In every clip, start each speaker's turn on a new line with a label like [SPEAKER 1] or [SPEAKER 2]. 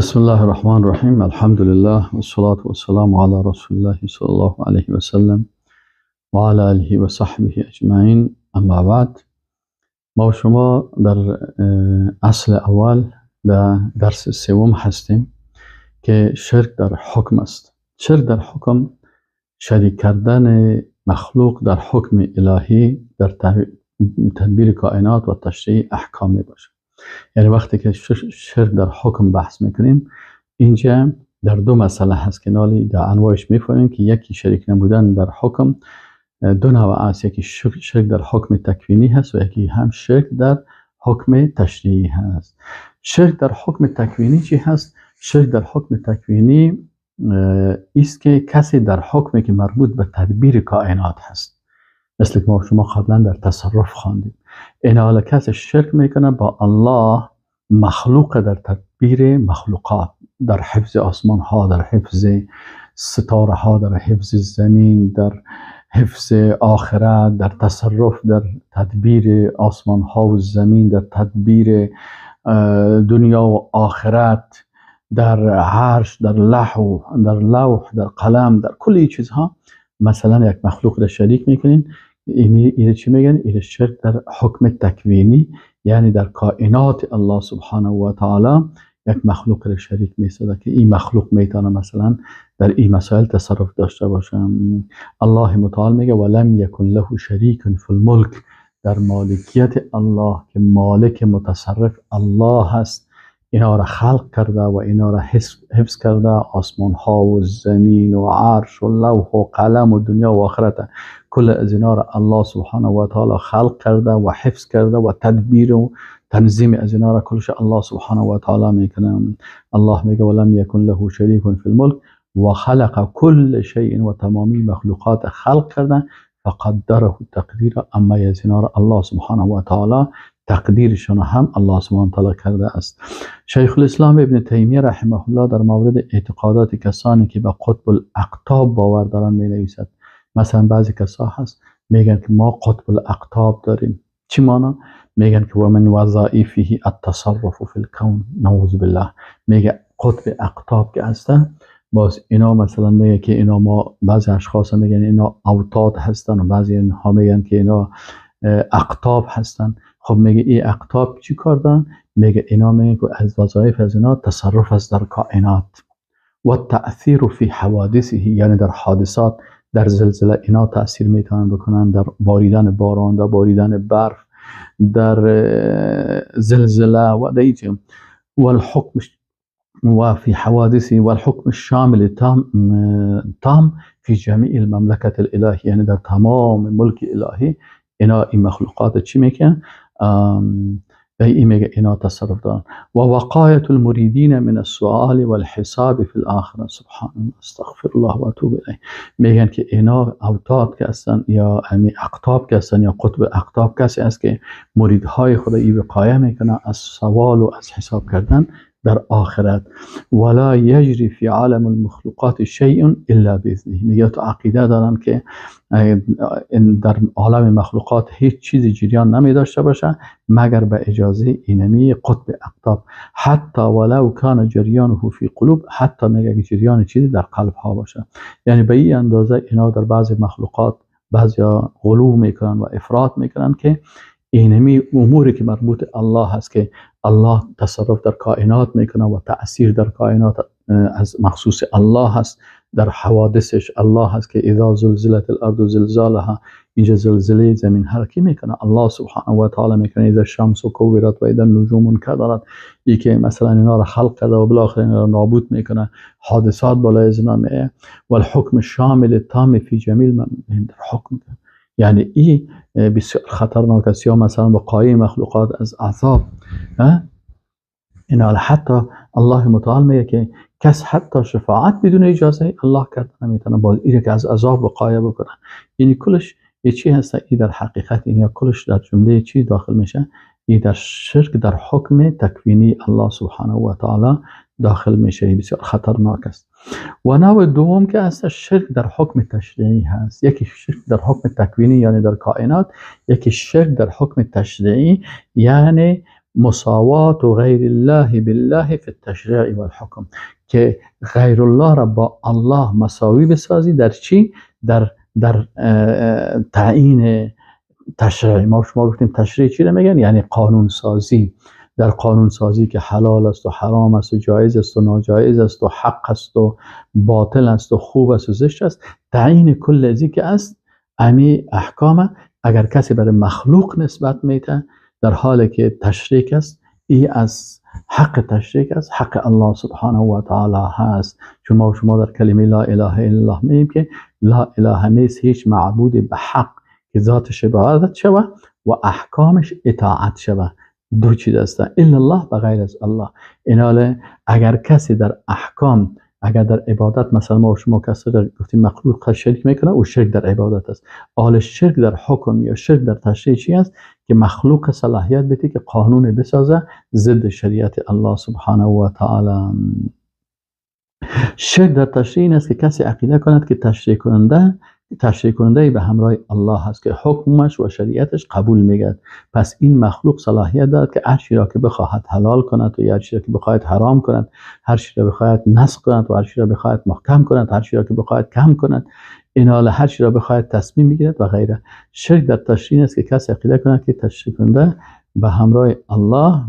[SPEAKER 1] بسم الله الرحمن الرحیم. الحمدلله و الصلاة و السلام علی رسول الله صلی الله علیه و سلم و علی آله و صحبه اجمعین. اما بعد، ما و شما در اصل اول در درس سوم هستیم که شرک در حکم است. شرک در حکم شریک کردن مخلوق در حکم الهی در تدبیر کائنات و تشریع احکام می باشد. یعنی وقتی که شرک در حکم بحث میکنیم، اینجا در دو مسئله هست که نالی در انواعش میفهمیم که یکی شریک نبودن در حکم دو نوع است، یکی شرک در حکم تکوینی هست و یکی هم شرک در حکم تشریعی هست. شرک در حکم تکوینی چی هست؟ شرک در حکم تکوینی است که کسی در حکمی که مربوط به تدبیر کائنات هست، مثل که ما شما قبلا در تصرف خواندیم، این حالا کسی شرک میکنه با الله مخلوق در تدبیر مخلوقات، در حفظ آسمان ها، در حفظ ستاره ها، در حفظ زمین، در حفظ آخرت، در تصرف، در تدبیر آسمان ها و زمین، در تدبیر دنیا و آخرت، در عرش، در لوح، در قلم، در کل چیزها مثلا یک مخلوق را شریک میکنین. اینه چی میگن؟ اینه شرک در حکم تکوینی، یعنی در کائنات الله سبحانه و تعالی یک مخلوق را شریک میسازه که این مخلوق میتونه مثلا در این مسائل تصرف داشته باشه. الله متعال میگه ولم یکن له شریک فی الملک، در مالکیت الله که مالک متصرف الله هست، اینا را خلق کرده و اینا را حفظ کرده، آسمان ها و زمین و عرش و لوح و قلم و دنیا و آخرت، کل از اینا را الله سبحانه و تعالی خلق کرده و حفظ کرده و تدبیر و تنظیم از اینا را کلش الله سبحانه و تعالی میکنه. الله میگه ولم یکن له شریک فی الملک و خلق کل شیء، و تمامی مخلوقات خلق کرده، فقدره تقدیر، اما از اینا را الله سبحانه و تعالی تقدیرشون هم الله سبحانه تعالی کرده است. شیخ الاسلام ابن تیمیه رحمه الله در مورد اعتقادات کسانی که به قطب الاقطاب باور دارن می نویسد. مثلا بعضی کسا هست میگن که ما قطب الاقطاب داریم. چی مانا؟ میگن که و من وظایفه التصرف فی الکون، نعوذ بالله. میگه قطب اقطاب که هستن، باز اینا مثلا میگه که اینا ما، بعضی اشخاص میگن اینا اوتاد هستن و بعضی اینها میگن که اینا اقطاب هستن. خب میگه این اقطاب چی کار دارن؟ میگه اینا میگه که از وظایف از اینا تصرف است در کائنات و تأثیر فی حوادثه، یعنی در حادثات، در زلزله اینا تأثیر میتونن بکنن، در باریدن باران، در باریدن برف، در زلزله و در ایچی. والحکم و فی حوادثه والحکم الشامل تام فی جمیع المملکت الالهی، یعنی در تمام ملک الهی اینا این مخلوقات چی میکنن؟ این میگه اینا تصرف دارن. و وقایت المریدین من السؤال والحساب فی الاخره، سبحان الله، استغفر الله و اتوب الیه. میگن که اینا اوتاد که هستن یا اقطاب که هستن یا قطب اقطاب کسی است که مریدهای خود ای وقایه میکنه از سوال و از حساب کردن در آخرت. ولا یجری فی عالم المخلوقات شیء الا باذنه، میگه تو عقیده دارن که در عالم مخلوقات هیچ چیزی جریان نمی داشته باشه مگر به اجازه اینمی قطب اقطاب. حتی ولو کان جریانه فی قلوب، حتی میگه که جریان چیزی در قلب ها باشه. یعنی به این اندازه اینا در بعضی مخلوقات بعضیا غلو میکنن و افراط میکنن که اینمی اموری که مربوط الله هست که الله تصرف در کائنات میکنه و تأثیر در کائنات از مخصوص الله هست، در حوادثش الله هست که اذا زلزلت الارض زلزالها، اینجا زلزله زمین حرکی میکنه الله سبحانه و تعالی میکنه، اذا الشمس کورت و اذا النجوم انکدرت، ای که مثلا اینا را خلق کرده و بالاخره اینا را نابود میکنه، حادثات بالای از اینا میه. والحکم الشامل التام فی جمیع در حکم، یعنی ای بسیار خطرناک است. یا مثلا وقایع مخلوقات از عذاب، اینا حتی الله متعال میگه که کس حتی شفاعت بدون اجازه الله کرده نمیتونه، باز اینه که از عذاب وقایع بکنه. یعنی کلش یه چی هست؟ ای در حقیقت این یا کلش در جمله چی داخل میشه؟ ای در شرک در حکم تکوینی الله سبحانه و تعالی داخل میشه، بسیار خطرناک است. و نوع دوم که هست شرک در حکم تشریعی هست. یکی شرک در حکم تکوینی یعنی در کائنات، یکی شرک در حکم تشریعی یعنی مساوات و غیر الله بالله فی التشریع والحکم، که غیر الله را با الله مساوی بسازی در چی؟ در تعیین تشریع. ما شما گفتیم تشریع چی رو میگن؟ یعنی قانون سازی. در قانون سازی که حلال است و حرام است و جایز است و ناجایز است و حق است و باطل است و خوب است و زشت است، تعیین کل ازی که است امی احکام اگر کسی برای مخلوق نسبت میته در حالی که تشریک است، ای از حق تشریک است، حق الله سبحانه و تعالی هست. چون ما شما در کلمه لا اله الا الله میگیم که لا اله نیست هیچ معبودی به حق که ذاتش عبادت شوه و احکامش اطاعت شوه، دو چیز است، الا الله به غیر از الله. ایناله اگر کسی در احکام، اگر در عبادت، مثلا ما شما کسی در گفتیم مخلوق شرک میکنه، او شرک در عبادت است. آل شرک در حکم یا شرک در تشریع چی است؟ که مخلوق صلاحیت بده که قانون بسازه ضد شریعت الله سبحانه و تعالی. شرک در تشریع این است که کسی عقیده کند که تشریع کننده به همراه الله هست که حکمش و شریعتش قبول میگرد. پس این مخلوق صلاحیت دارد که هر چیزی را که بخواهد حلال کند و هر چیزی را که بخواهد حرام کند، هر چیزی را بخواهد نسخ کند و هر چیزی را بخواهد محکم کند، هر چیزی را که بخواهد کم کند، اینال هر چیزی را بخواهد تصمیم میگیرد و غیره. شرک در تشریع است که کسی عقیده کند که تشریع کننده به همراه الله.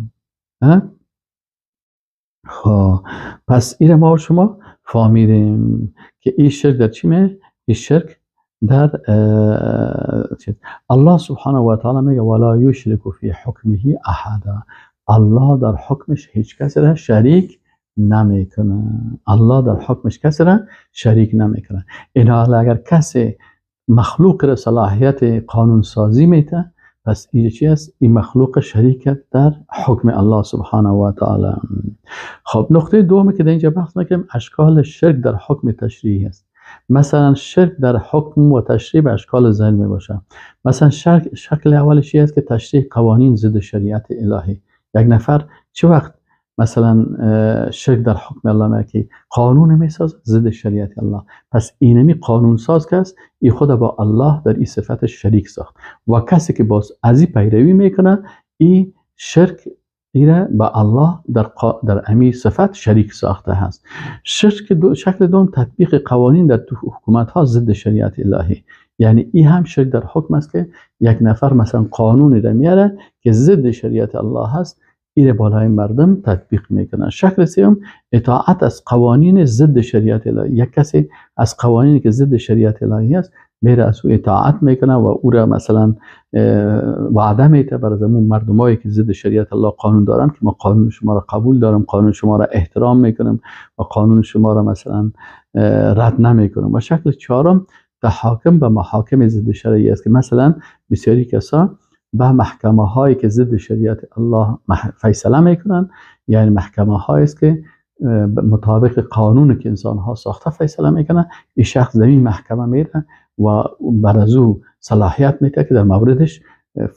[SPEAKER 1] خب پس این ما شما فهمیدیم که این شرک در چی می؟ این شرک در الله سبحانه و تعالی میگه ولا یشرک فی حکمه احدا، الله در حکمش هیچ کسی را شریک نمیکنه. الله در حکمش کسی را شریک نمیکنه. اینا اگر کسی مخلوق را صلاحیت قانون سازی میته، پس اینجا چی است؟ این مخلوق شریک در حکم الله سبحانه و تعالی. خب نقطه دومی که در اینجا بحث میکنیم اشکال شرک در حکم تشریعی است. مثلا شرک در حکم و تشریع به اشکال ذیل می باشه. مثلا شرک شکل اولش است که تشریع قوانین ضد شریعت الهی. یک نفر چه وقت مثلا شرک در حکم الله میگه که قانون میسازه ضد شریعت الله، پس اینمی قانون ساز کس ای خود با الله در این صفت شریک ساخت و کسی که باز از این پیروی میکنه این شرک ایره با الله در امی صفت شریک ساخته هست. شرک شکل دوم تطبیق قوانین در حکومت ها ضد شریعت الهی. یعنی این هم شرک در حکم است که یک نفر مثلا قانونی را میاره که ضد شریعت الله هست، ایره بالای مردم تطبیق میکنه. شکل سوم اطاعت از قوانین ضد شریعت الهی. یک کسی از قوانینی که ضد شریعت الهی است میره از او اطاعت میکنه و او را مثلا وعده میده برای اون مردمایی که ضد شریعت الله قانون دارن که ما قانون شما را قبول دارم، قانون شما را احترام میکنم و قانون شما را مثلا رد نمیکنم. و شکل چهارم تحاکم به محاکم ضد شرعی است که مثلا بسیاری کسا به محکمه هایی که ضد شریعت الله فیصله میکنن، یعنی محکمه هایی است که مطابق قانون که انسان ها ساخته فیصله میکنن، این شخص در این محکمه میره و بر از او صلاحیت میده که در موردش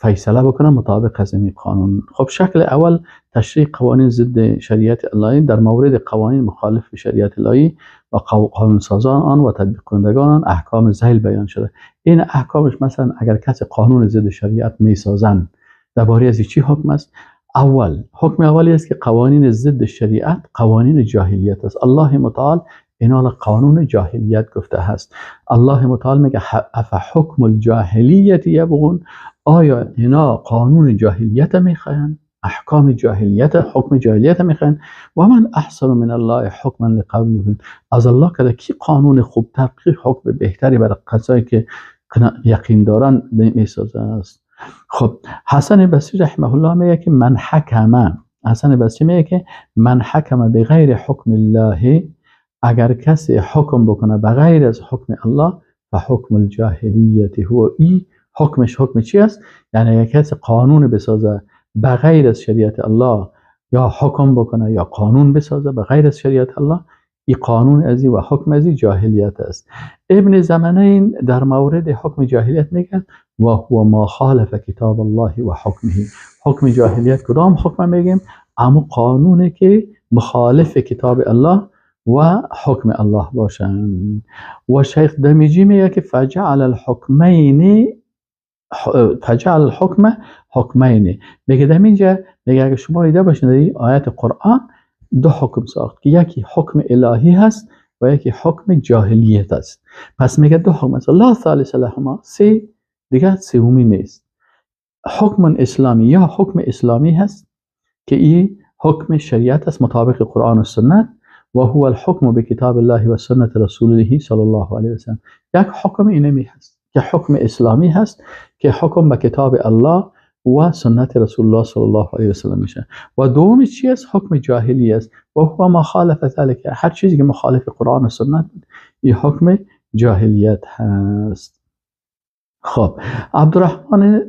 [SPEAKER 1] فیصله بکنه مطابق از این قانون. خب شکل اول تشریع قوانین ضد شریعت الهی در مورد قوانین مخالف شریعت الهی و قانون سازان آن و تطبیق کنندگان آن احکام ذیل بیان شده. این احکامش مثلا اگر کسی قانون ضد شریعت میسازن درباره از چی حکم است؟ اول حکم اولی است که قوانین ضد شریعت قوانین جاهلیت است. الله متعال اینا قانون جاهلیت گفته هست. الله متعال میگه اف حکم الجاهلیت یبغون، آیا اینا قانون جاهلیت میخواهند؟ احکام جاهلیت، حکم جاهلیت میخواهند؟ و من احسن من الله حکما لقوم یوقنون. از الله کده کی قانون خوبتر، کی حکم بهتری برای کسایی که یقین دارن میسازه است. خب حسن بصری رحمه الله میگه که من حکم، حسن بصری میگه که من حکم بغیر حکم الله، اگر کسی حکم بکنه بغیر از حکم الله فحکم الجاهلیت هو، ای حکمش حکم چی است؟ یعنی اگر کسی قانون بسازه بغیر از شریعت الله یا حکم بکنه یا قانون بسازه بغیر از شریعت الله، این قانون ازی و حکم ازی جاهلیت است. ابن زمنین در مورد حکم جاهلیت میگه و هو ما خالف کتاب الله و حکمه. حکم جاهلیت کدام حکم میگیم؟ اما قانونی که مخالف کتاب الله و حکم الله باشن. و شیخ دمیجی میگه که فجعل الحکمین، فجعل الحکم حکمین، میگه در اینجا میگه اگه شما دیده باشین در آیت قرآن دو حکم ساخت که یکی حکم الهی هست و یکی حکم جاهلیت است. پس میگه دو حکم است، لا ثالث لهما، سه دیگه سومی نیست. حکم اسلامی یا حکم اسلامی هست که این حکم شریعت است مطابق قرآن و سنت، و هو الحکم بکتاب الله و سنت رسوله صلی الله علیه و سلم. یک حکم اینمی هست که حکم اسلامی هست که حکم به کتاب الله و سنت رسول الله صلی الله علیه و سلم میشه. و دومی چی است؟ حکم جاهلی است و هو ما خالف ذلک، هر چیزی که مخالف قرآن و سنت بود این حکم جاهلیت هست. خب عبدالرحمن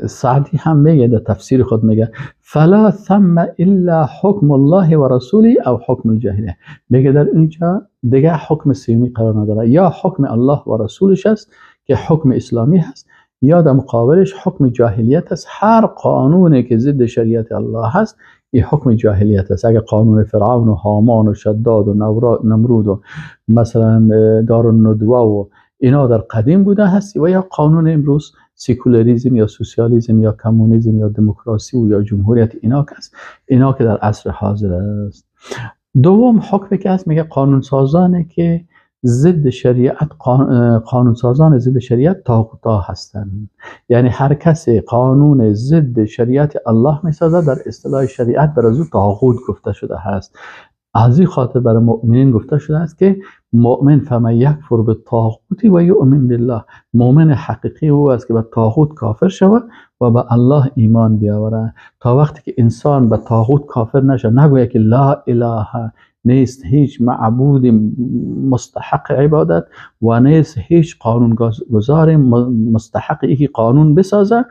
[SPEAKER 1] سعدی هم میگه در تفسیر خود، میگه فلا ثم الا حکم الله و رسوله او حکم الجاهلیه. میگه در اینجا دیگه حکم سیومی قرار نداره، یا حکم الله و رسولش است که حکم اسلامی هست، یا در مقابلش حکم جاهلیت است. هر قانونی که ضد شریعت الله هست این حکم جاهلیت است. اگه قانون فرعون و هامان و شداد و نمرود و مثلا دارالندوه و اینا در قدیم بوده هست، و یا قانون امروز سکولاریزم یا سوسیالیسم یا کمونیسم یا دموکراسی و یا جمهوریت، اینا که است، اینا که در عصر حاضر است. دوم حکمی که هست، میگه قانون سازانه که ضد شریعت، قانون سازان ضد شریعت طاغوتا هستند. یعنی هر کسی قانون ضد شریعت الله میسازد در اصطلاح شریعت بر از او طاغوت گفته شده هست. از این خاطر برای مؤمنین گفته شده است که مؤمن فمن یکفر بالطاغوت و یؤمن بالله، مؤمن حقیقی او است که به طاغوت کافر شود و به الله ایمان بیاورد. تا وقتی که انسان به طاغوت کافر نشه، نگوید که لا اله نیست هیچ معبود مستحق عبادت و نیست هیچ قانونگذار مستحق ای قانون بسازه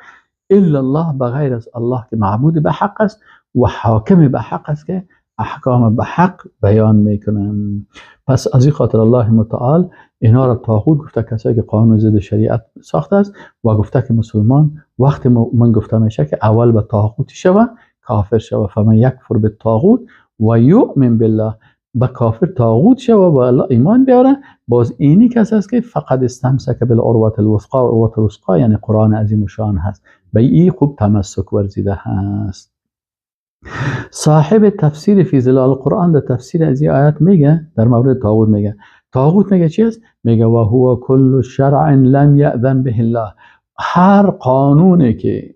[SPEAKER 1] الا الله، بغیر از الله که معبود به حق است و حاکم به حق است که احکام به حق بیان میکنن. پس از این خاطر الله متعال اینا را طاغوت گفته، کسایی که قانون ضد شریعت ساخته است، و گفته که مسلمان وقتی مؤمن گفته میشه که اول به طاغوت شوه کافر شوه، فمن یکفر بالطاغوت و یؤمن بالله، به کافر طاغوت شوه و به الله ایمان بیاره، باز اینی کس است که فقط استمسک بالعروة الوثقا، عروة الوثقا یعنی قرآن عظیم شان هست، به این خوب تمسک ورزیده هست. صاحب تفسیر فی ظلال القرآن در تفسیر از این آیت میگه در مورد طاغوت، میگه طاغوت میگه چی است؟ میگه و هو کل شرع لم یأذن به الله، هر قانونی که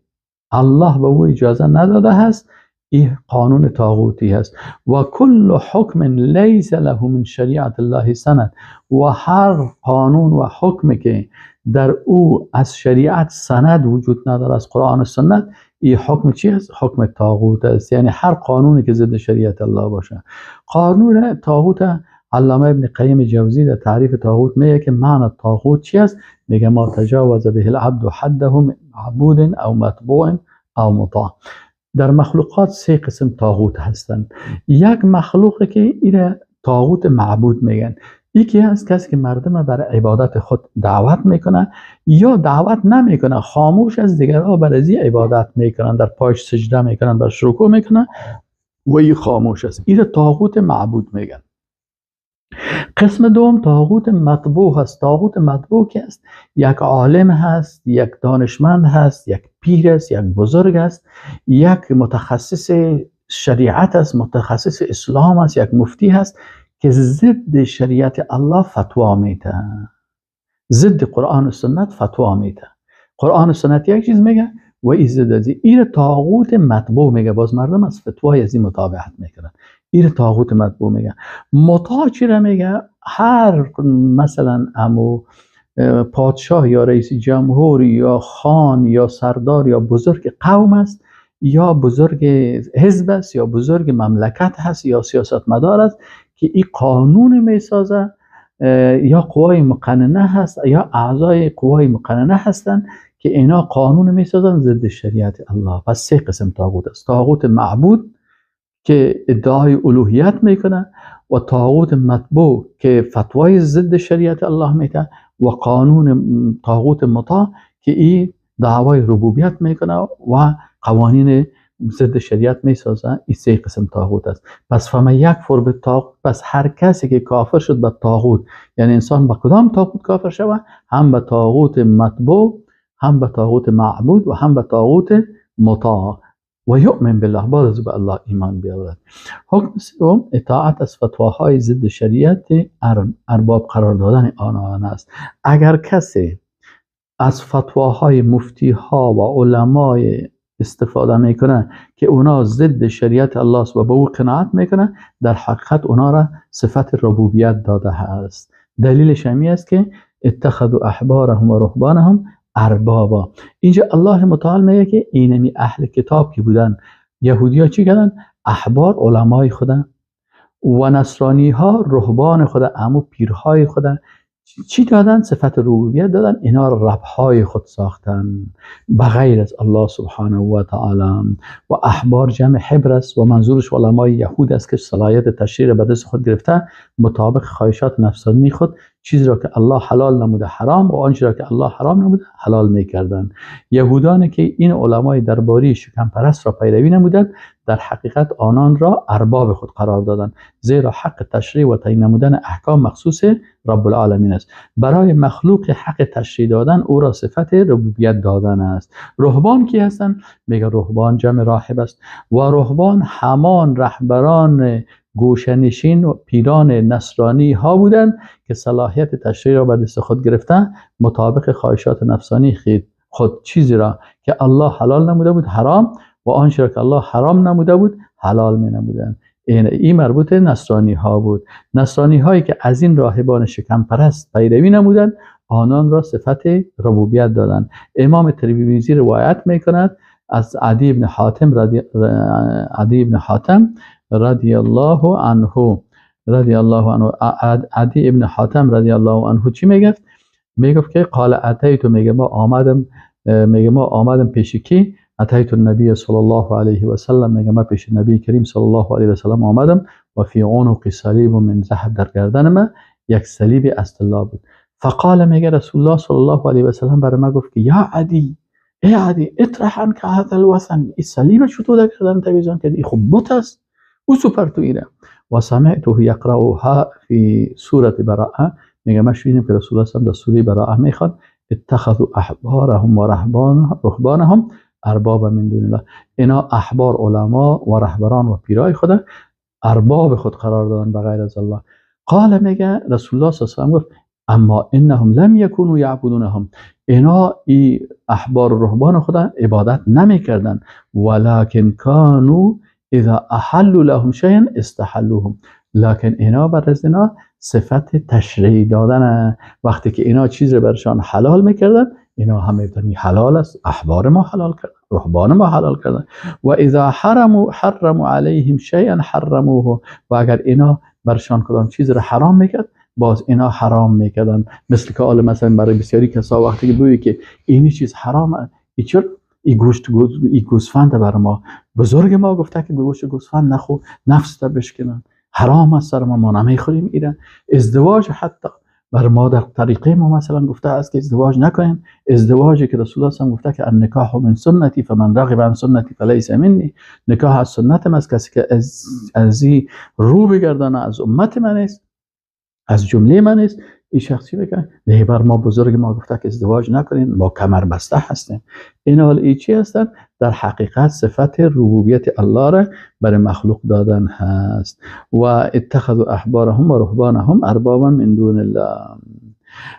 [SPEAKER 1] الله به او اجازه نداده هست این قانون طاغوتی هست. و کل حکم لیس له من شریعت الله سند، و هر قانون و حکمی که در او از شریعت سند وجود نداره، از قرآن و سنت، این حکم چی است؟ حکم طاغوت است. یعنی هر قانونی که ضد شریعت الله باشه. قانون طاغوت علامه ابن قیم جوزی در تعریف طاغوت میگه که معنی طاغوت چی است؟ میگه ما تجاوز به العبد حده معبود او متبوع او مطاع. در مخلوقات سه قسم طاغوت هستند. یک مخلوقی که ایره طاغوت معبود میگن، یکی هست کسی که مردم برای عبادت خود دعوت میکنه یا دعوت نمیکنه، خاموش از دیگرها برای ازی عبادت میکنن، در پاش سجده میکنن، در رکوع میکنن و این خاموش است، ایره طاغوت معبود میگن. قسم دوم طاغوت مطبوع هست. طاغوت مطبوع که است؟ یک عالم هست، یک دانشمند هست، یک پیر است، یک بزرگ است، یک متخصص شریعت است، متخصص اسلام است، یک مفتی هست که ضد شریعت الله فتوا میده، ضد قرآن و سنت فتوا میده. قرآن و سنت یک چیز میگه و این ضد از این طاغوت مطبوع میگه. باز مردم از فتوای از این متابعت میکنن، این طاغوت مطبوع میگه. مطاع چی را میگه؟ هر مثلا امو پادشاه یا رئیس جمهور یا خان یا سردار یا بزرگ قوم است یا بزرگ حزب است یا بزرگ مملکت هست یا سیاستمدار است که این قانون میسازه یا قوای مقننه هست یا اعضای قوای مقننه هستند که اینا قانون میسازن ضد شریعت الله. پس سه قسم طاغوت است: طاغوت معبود که ادعای الوهیت میکنه، و طاغوت مطبوع که فتوای ضد شریعت الله میده، و قانون طاغوت مطاع که این دعوای ربوبیت میکنه و قوانین ضد شریعت میسازه. این سه قسم طاغوت است. پس فمن یکفر بالطاغوت، پس هر کسی که کافر شد به طاغوت، یعنی انسان به کدام طاغوت کافر شود؟ هم به طاغوت مطبوع، هم به طاغوت معبود، و هم به طاغوت مطاع. و یؤمن بالله، باز به الله ایمان بیاورد. حکم سوم اطاعت از فتواهای ضد شریعت ارباب قرار دادن آنان است. اگر کسی از فتواهای مفتی ها و علمای استفاده میکنه که اونا ضد شریعت الله است و به او قناعت میکنه، در حقیقت اونا را صفت ربوبیت داده است. دلیلش همی است که اتخذوا احبارهم و رهبانهم اربابا. اینجا الله متعال میگه که اینمی اهل کتاب که بودن، یهودی ها چی کردن؟ احبار علمای خودن و نصرانی ها رهبان خود، امو پیرهای خود چی دادن؟ صفت ربوبیت دادن. اینا ربهای خود ساختن بغیر از الله سبحانه و تعالی. و احبار جمع حبر است و منظورش علمای یهود است که صلاحیت تشریع به دست خود گرفته، مطابق خواهشات نفسانی خود چیزی را که الله حلال نموده حرام و آنچه را که الله حرام نموده حلال میکردند. یهودانی که این علمای درباری شکم پرست را پیروی نمودند، در حقیقت آنان را ارباب خود قرار دادند، زیرا حق تشریع و تعیین نمودن احکام مخصوص رب العالمین است. برای مخلوق حق تشریع دادن او را صفت ربوبیت دادن است. رهبان کی هستند؟ میگه رهبان جمع راهب است و رهبان همان رهبران گوشنشین و پیران نصرانی ها بودند که صلاحیت تشریع را به دست خود گرفته، مطابق خواهشات نفسانی خود چیزی را که الله حلال نموده بود حرام و آنچه را که الله حرام نموده بود حلال می نمودند. این مربوط نصرانی ها بود. نصرانی هایی که از این راهبان شکم پرست پیروی نمودند، آنان را صفت ربوبیت دادند. امام ترمذی روایت میکند از عدی بن حاتم رضی الله عنه، رضی الله عنه، عدی ابن حاتم رضی الله عنه چی میگفت؟ میگفت که قال اتیت، میگه ما آمدم، میگه ما آمدم پیش کی؟ اتیت النبی صلی الله علیه و سلم، میگه ما پیش نبی کریم صلی الله علیه و سلم آمدم و فی عنق صلیب من ذهب، در گردن ما یک صلیب از طلا بود. فقال، میگه رسول الله صلی الله علیه و سلم برای ما گفت که یا عدی، ای عدی، اطرح عنک هذا الوثن، این صلیب چطور در گردن تویزان کردی؟ خب بت است، او سوپر تو ایره. و سمعته یقرأها فی سورة براءه، میگه ما شنیدیم که رسول الله صلی الله علیه و در سوره براءه میخوان اتخذوا احبارهم و رهبانهم ارباب من دون الله. اینا احبار علما و رهبران و پیرای خود ارباب خود قرار دادن بغیر از الله. قال، میگه رسول الله صلی الله علیه و گفت اما انهم لم یکونوا یعبدونهم، اینا ای احبار و رهبان خود عبادت نمیکردن، ولکن کانوا اذا احلوا لهم شیئا استحلوهم، لکن اینا بر از اینا صفت تشریع دادن، وقتی که اینا چیز رو برشان حلال میکردن اینا هم میگفتن حلال است، احبار ما حلال کردن، رهبان ما حلال کردن. و اذا حرموا علیهم شیئا حرموه، و اگر اینا برشان کدام چیز رو حرام میکرد باز اینا حرام میکردن. مثل که حالا مثلا برای بسیاری کسا وقتی که بگویی که اینی چیز حرام، ای چرا ای گوشت ای گوسفند بر ما بزرگ ما گفته که گوشت گوسفند نخو، نفس تا بشکنن، حرام است سر ما، ما نمیخوریم ایره. ازدواج حتی بر ما در طریقه ما مثلا گفته است که ازدواج نکنیم، ازدواجی که رسول الله گفته که النکاح من سنتی فمن رغب عن سنتی فلیس منی، نکاح از سنت من است، کسی که از رو بگردانه از امت من است، از جمله من است، این شخصی بگه نه بر ما بزرگ ما گفته که ازدواج نکنین، ما کمر بسته هستیم. این حال ای چی هستن؟ در حقیقت صفت ربوبیت الله را برای مخلوق دادن هست. و اتخذوا احبارهم و رهبانهم اربابا من دون الله.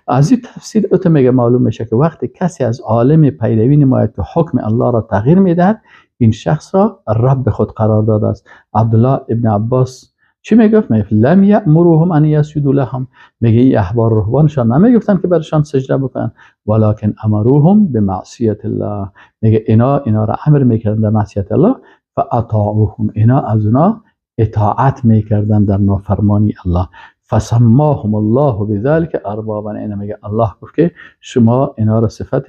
[SPEAKER 1] از این تفسیر اتو میگه معلوم میشه که وقتی کسی از عالم پیروی نماید که حکم الله را تغییر میدهد، این شخص را رب خود قرار داده است. عبدالله ابن عباس چی میگفت؟ میگفت لم یأمرهم ان یسجدوا لهم، میگه ای احبار رهبانشان نمیگفتن که برشان سجده بکنن، ولکن امروهم بمعصیت الله، میگه اینا را امر میکردن در معصیت الله، فاطاعوهم، اینا از اونا اطاعت میکردن در نافرمانی الله. فسماهم الله بذلك اربابا، اینا میگه الله گفت که شما اینا را صفت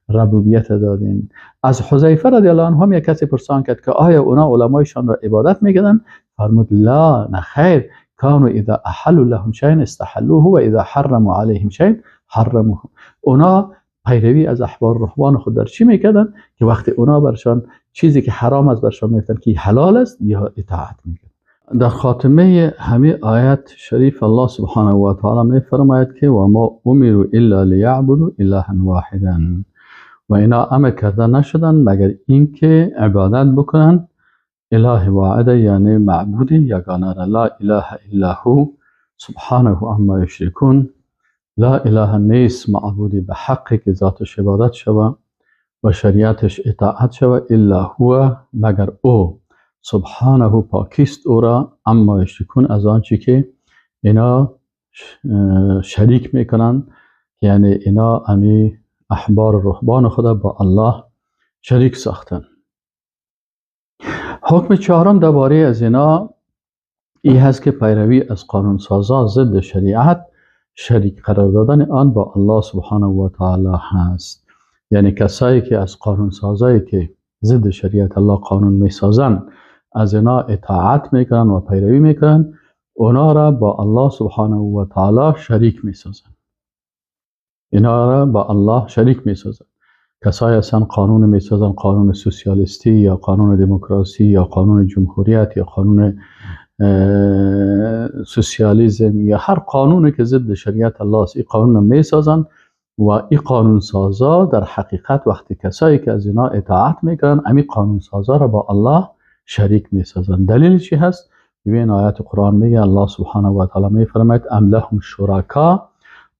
[SPEAKER 1] ربوبیت دادین. از حذیفه رضی الله عنه هم یک کسی پرسان کرد که آیا اونا علمایشان را عبادت میکردن؟ فرمود لا، نه خیر، کانوا اذا احلوا لهم شیئا استحلوه و اذا حرموا علیهم شیئا حرموه. اونا پیروی از احبار رهبان خود در چی میکردن؟ که وقتی اونا برشان چیزی که حرام است برشان میگفتن که حلال است، یا اطاعت میکردن. در خاتمه همه آیات شریف الله سبحانه و تعالی میفرماید که و ما امروا الا لیعبدوا الها واحدا، و اینا امر کرده نشدن مگر اینکه عبادت بکنن اله واحد، یعنی معبود یگانه را. لا اله الا هو سبحانه عما یشرکون. لا اله نیست معبودی به حقی که ذاتش عبادت شوه و شریعتش اطاعت شوه، الا هو مگر او، سبحانه پاکیست او را، عما یشرکون از آنچه که اینا شریک میکنن، یعنی اینا امی احبار و رهبان خدا با الله شریک ساختن. حکم چهارم درباره از اینا ای هست که پیروی از قانون سازا ضد شریعت شریک قرار دادن آن با الله سبحانه و تعالی هست. یعنی کسایی که از قانون سازایی که ضد شریعت الله قانون میسازن از اینا اطاعت میکنن و پیروی میکنن، اونا را با الله سبحانه و تعالی شریک میسازن. اینا را با الله شریک میسازن. کسایی هستن قانون میسازن، قانون سوسیالیستی یا قانون دموکراسی یا قانون جمهوریت یا قانون سوسیالیسم یا هر قانونی که ضد شریعت الله است، این قانون میسازن و این قانون سازا در حقیقت وقتی کسایی که از اینا اطاعت میکنن امی قانون سازا را با الله شریک میسازن. دلیل چی هست؟ ببین آیات قرآن میگه الله سبحانه و تعالی میفرماید ام لهم شرکا،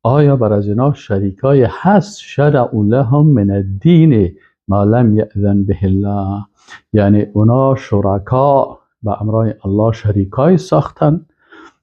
[SPEAKER 1] آیا بر از اینا شریکای هست؟ شرعوا لهم من الدین ما لم یأذن به الله، یعنی اونا شرکا به امرای الله شریکای ساختن،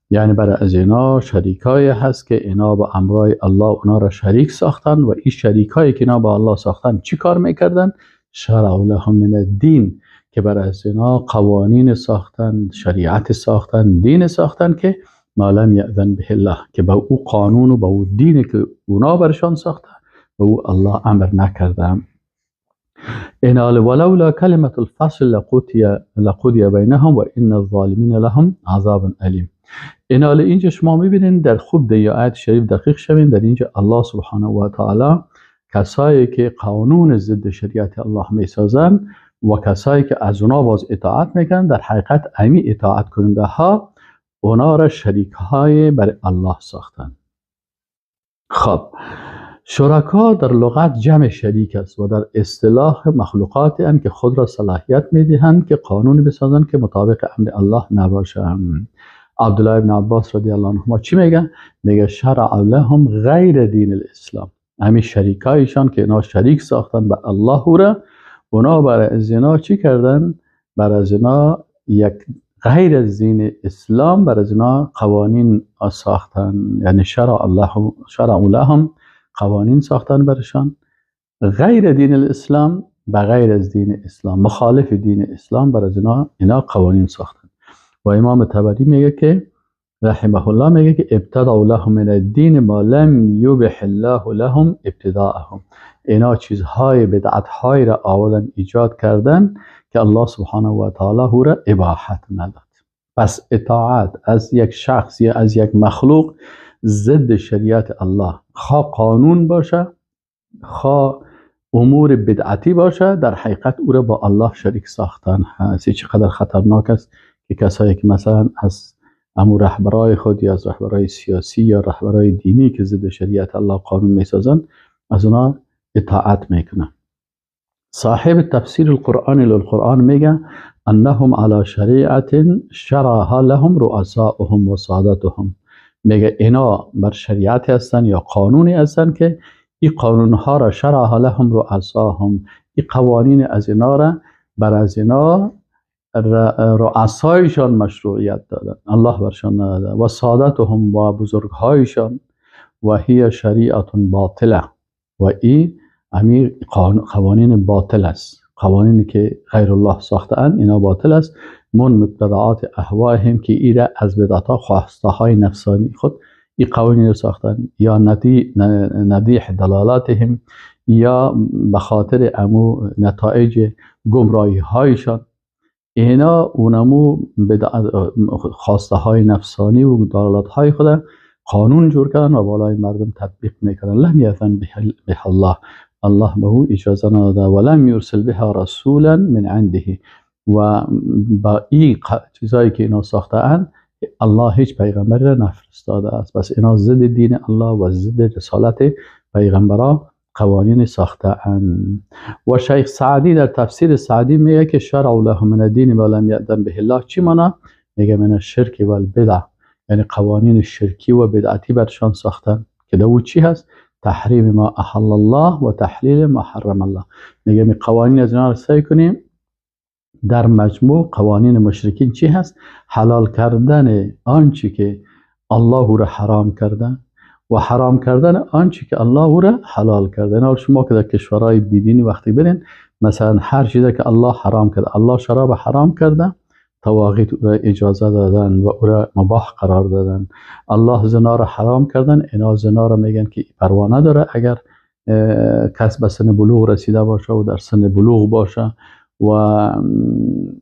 [SPEAKER 1] یعنی برای از اینا شریکای هست که اینا با امرای الله اونا را شریک ساختن و این شریکایی که اینا با الله ساختن چی کار میکردن؟ شرعوا لهم من الدین، که برای از اینا قوانین ساختن، شریعت ساختن، دین ساختن که ما لم یأذن به الله، که با او قانون و با او دین که اونا برشان ساختن با او الله امر نکرده. إن ولولا کلمة الفصل لقضی بینهم و ان الظالمین لهم عذاب الیم. این اینجا شما میبینین در خوب در آیت شریف دقیق شوین، در اینجا الله سبحانه و تعالی کسایی که قانون ضد شریعت الله میسازن و کسایی که از اونا باز اطاعت میکنن، در حقیقت امی اطاعت کننده ها اونا را شریک های بر الله ساختن. خب شرکا در لغت جمع شریک است و در اصطلاح مخلوقاتی اند که خود را صلاحیت میدهند که قانون بسازند که مطابق امر الله نباشند. عبدالله ابن عباس رضی الله عنهما چی میگه؟ میگه شرع لهم غیر دین الاسلام. همین شریکایشان که اینا شریک ساختن به الله را، اونا برای از اینا چی کردن؟ برای از اینا یک غیر از دین اسلام برای از اینا قوانین ساختن، یعنی شرع لهم قوانین ساختن برشان غیر دین الاسلام، بغیر از دین اسلام، مخالف دین اسلام بر از اینا قوانین ساختن. و امام طبری میگه که رحمه الله میگه که ابتدعوا لهم من الدین ما لم یبح الله لهم ابتداءهم. اینا چیزهای بدعتهای را آوردن ایجاد کردن که الله سبحانه و تعالی او را اباحت نداد. پس اطاعت از یک شخص یا از یک مخلوق ضد شریعت الله، خواه قانون باشه خواه امور بدعتی باشه، در حقیقت او را با الله شریک ساختن هست. چقدر خطرناک است که کسایی که مثلا از امور رهبرای خود یا از رهبرای سیاسی یا رهبرای دینی که ضد شریعت الله قانون میسازن از اونا اطاعت میکنن. صاحب تفسیر القرآن للقرآن میگه انهم على شریعت شرعها لهم رؤساؤهم و سادتهم. میگه اینا بر شریعت هستن یا قانونی هستن که این قانونها را شرعها لهم رؤساهم، این قوانین از اینا را بر از اینا رؤسایشان مشروعیت دادن، الله برشان نداده، و سادتهم و بزرگهایشان، و هی شریعت باطله، و این امیر قوانین باطل است، قوانینی که غیر الله ساخته اند اینا باطل است. من مبتدعات اهوائهم که ایره از بدعتها خواسته های نفسانی خود این قوانین رو ساختن، یا ندیح دلالاتهم، یا به خاطر امو نتایج گمراهی هایشان، اینا اونمو خواسته های نفسانی و دلالات های خود قانون جور کردن و بالای مردم تطبیق میکردن. لم یأذن به الله، الله به او اجازه نداده، ولم یرسل بها رسولا من عنده، و با این چیزایی که اینا ساخته اند الله هیچ پیغمبری را نفرستاده است. پس اینا ضد دین الله و ضد رسالت پیغمبرا قوانین ساخته اند. و شیخ سعدی در تفسیر سعدی میگه که شرع لهم من الدین ما لم یأذن به الله. چی معنا؟ میگه من الشرک والبدع، یعنی قوانین شرکی و بدعتی برشان ساختن که دو چی هست؟ تحریم ما احل الله و تحلیل ما حرم الله. میگه می قوانین از اینا رو سعی کنیم در مجموع قوانین مشرکین چی هست؟ حلال کردن آنچه که الله را حرام کرده و حرام کردن آنچه که الله را حلال کرده. اینا شما که در کشورهای بیدینی وقتی برین، مثلا هر چیزی که الله حرام کرده، الله شراب حرام کرده، طواغیت او را اجازه دادن و او را مباح قرار دادن. الله زنا را حرام کردن، اینا زنا را میگن که پروا نداره اگر کس به سن بلوغ رسیده باشه و در سن بلوغ باشه و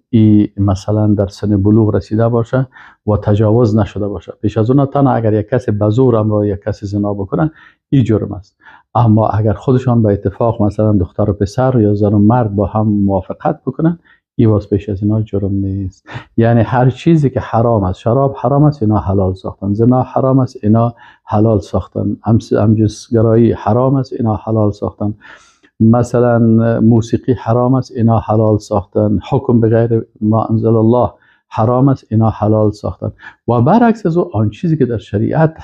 [SPEAKER 1] ای مثلا در سن بلوغ رسیده باشه و تجاوز نشده باشه. پیش از اون تنها اگر یک کسی به زور امرا یک کسی زنا بکنه ای جرم است، اما اگر خودشان به اتفاق مثلا دختر و پسر یا زن و مرد با هم موافقت بکنن، ای باز پیش از اینا جرم نیست. یعنی هر چیزی که حرام است، شراب حرام است اینا حلال ساختن، زنا حرام است اینا حلال ساختن، همجنسگرایی حرام است اینا حلال ساختن، مثلا موسیقی حرام است اینا حلال ساختن، حکم به غیر ما انزل الله حرام است اینا حلال ساختن. و برعکس از آن چیزی که در شریعت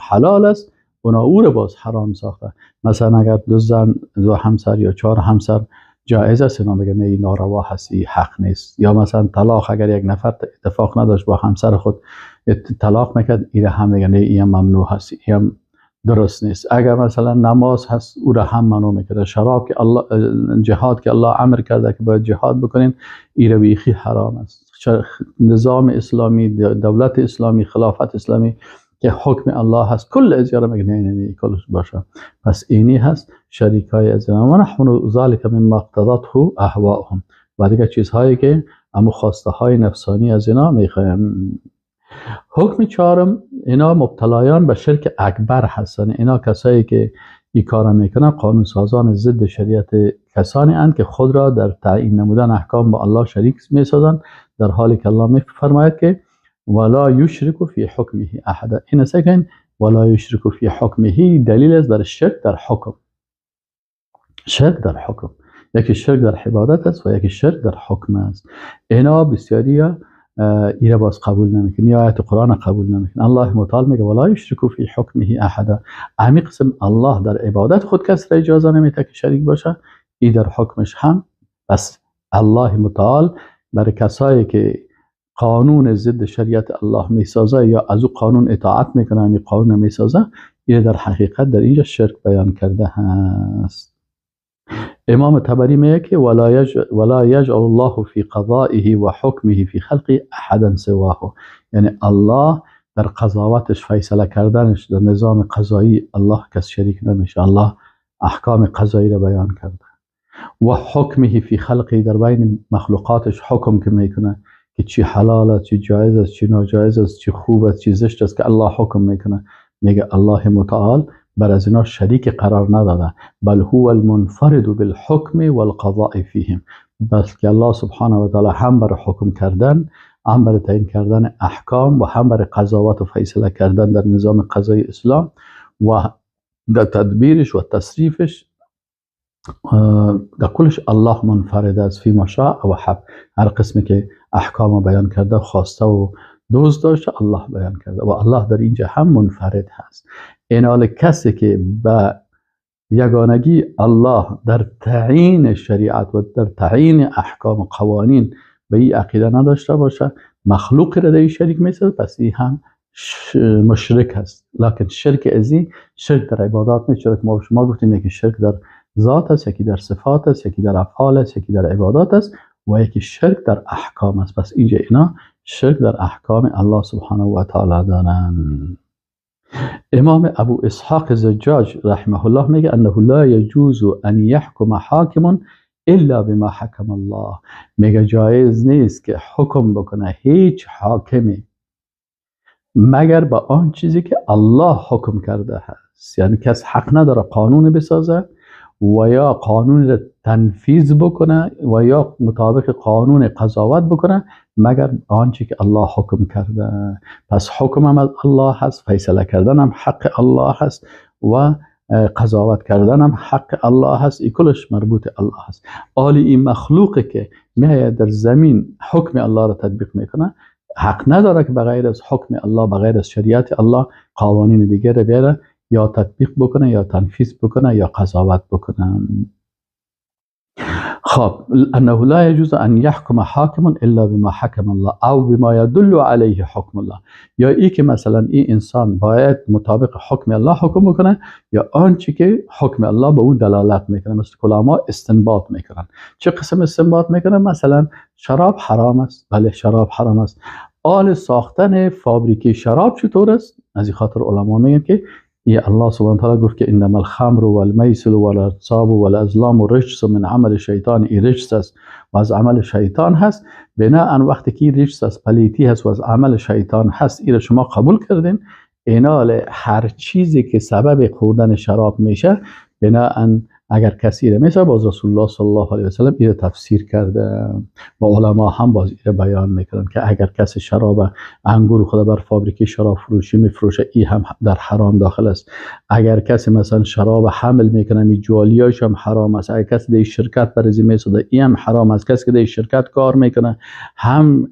[SPEAKER 1] حلال است اونا او رو باز حرام ساختن. مثلا اگر دو زن دو همسر یا چهار همسر جایز است، اینا میگن نه ناروا هست، این حق نیست. یا مثلا طلاق، اگر یک نفر اتفاق نداشت با همسر خود طلاق میکرد، این هم میگن نه این ممنوع هست، این درست نیست. اگر مثلا نماز هست او را هم منع میکرده. شراب که الله، جهاد که الله امر کرده که باید جهاد بکنین، این را بیخی حرام است. نظام اسلامی، دولت اسلامی، خلافت اسلامی که حکم الله هست، کل از یارا میگه نه نه نه کلش باشه. پس اینی هست شریک های از و نحن ذلک مما اقتضته اهواهم، و دیگه چیزهایی که امو خواسته های نفسانی از اینا میخوایم. حکم چهارم، اینا مبتلایان به شرک اکبر هستن. اینا کسایی که این کار میکنن قانون سازان ضد شریعت کسانی اند که خود را در تعیین نمودن احکام با الله شریک میسازند، در حالی که الله میفرماید که ولا یشرک فی حکمه احدا. این سکن ولا یشرک فی حکمه دلیل است بر شرک در حکم. شرک در حکم، یکی شرک در عبادت است و یکی شرک در حکم است. اینا بسیاری ایره باز قبول نمیکنه، یا آیت قرآن قبول نمیکنه. الله متعال میگه ولا یشرک فی حکمه احدا. امی قسم الله در عبادت خود کس را اجازه نمیده که شریک باشه، ای در حکمش هم. پس الله متعال برای کسایی که قانون ضد شریعت الله میسازه یا از او قانون اطاعت میکنه، همی قانون میسازه، این در حقیقت در اینجا شرک بیان کرده هست. امام طبری میگه که ولا یجعل الله فی قضائه و حکمه فی خلقه احدا سواه. یعنی الله در قضاوتش، فیصله کردنش در نظام قضایی الله کس شریک نمیشه. الله احکام قضایی را بیان کرده. و حکمه فی خلقه، در بین مخلوقاتش حکم که میکنه که چی حلال است، چی جایز است، چی ناجایز است، چی خوب است، چی زشت است، که الله حکم میکنه. میگه الله متعال بر از اینا شریک قرار نداده، بل هو المنفرد بالحکم والقضاء فیهم، بلکه الله سبحانه و تعالی هم بر حکم کردن، هم بر تعیین کردن احکام و هم بر قضاوت و فیصله کردن در نظام قضایی اسلام و در تدبیرش و تصریفش، در کلش الله منفرد است. فی ما شاء و حب، هر قسمی که احکام بیان کرده، خواسته و دوست داشته الله بیان کرده و الله در اینجا هم منفرد هست. اینال کسی که به یگانگی الله در تعیین شریعت و در تعیین احکام و قوانین به این عقیده نداشته باشه، مخلوق را در شریک میسازه، پس این هم مشرک هست. لکن شرک ازی شرک در عبادات نیست، چرا که ما شما گفتیم یکی شرک در ذات است، یکی در صفات است، یکی در افعال است، یکی در عبادات است و یکی شرک در احکام است. پس اینجا اینا شرک در احکام الله سبحانه و تعالی دارن. امام ابو اسحاق زجاج رحمه الله میگه انه لا یجوز ان یحکم حاکم الا بما حکم الله. میگه جایز نیست که حکم بکنه هیچ حاکمی مگر با آن چیزی که الله حکم کرده هست. یعنی کس حق نداره قانون بسازه و یا قانون را تنفیذ بکنه و یا مطابق قانون قضاوت بکنه مگر آنچه که الله حکم کرده. پس حکم هم از الله هست، فیصله کردن هم حق الله هست و قضاوت کردن هم حق الله هست، ای کلش مربوط الله هست. آلی این مخلوقی که میاد در زمین حکم الله را تطبیق میکنه حق نداره که بغیر از حکم الله، بغیر از شریعت الله قوانین دیگر را بیاره یا تطبیق بکنه یا تنفیذ بکنه یا قضاوت بکنه. خب انه لا يجوز ان يحكم حاکم الا بما حکم الله او بما يدل عليه حکم الله، یا ای که مثلا این انسان باید مطابق حکم الله حکم بکنه یا آنچه که حکم الله به او دلالت میکنه. مثل علما استنباط میکنن. چه قسم استنباط میکنن؟ مثلا شراب حرام است، بله شراب حرام است. آل ساختن فابریکه شراب چطور است؟ از این خاطر علما میگن که ای الله سبحانه وتعالی گفت که انما الخمر والمیسر والانصاب والازلام رجس من عمل شیطان، ای رجس است و از عمل شیطان هست. بناء وقتی که رجس است، پلیتی هست و از عمل شیطان هست، ای را شما قبول کردین، اینال هر چیزی که سبب خوردن شراب میشه، بناء اگر کسی را میشه، باز رسول الله صلی الله علیه و سلم این تفسیر کرده و علما هم باز این بیان میکنن که اگر کسی شراب انگور خود بر فابریکه شراب فروشی میفروشه، ای هم در حرام داخل است. اگر کسی مثلا شراب حمل میکنه، می جوالیاش هم حرام است. اگر کسی در شرکت برزی میسازه، ای هم حرام است. کسی که در شرکت کار میکنه هم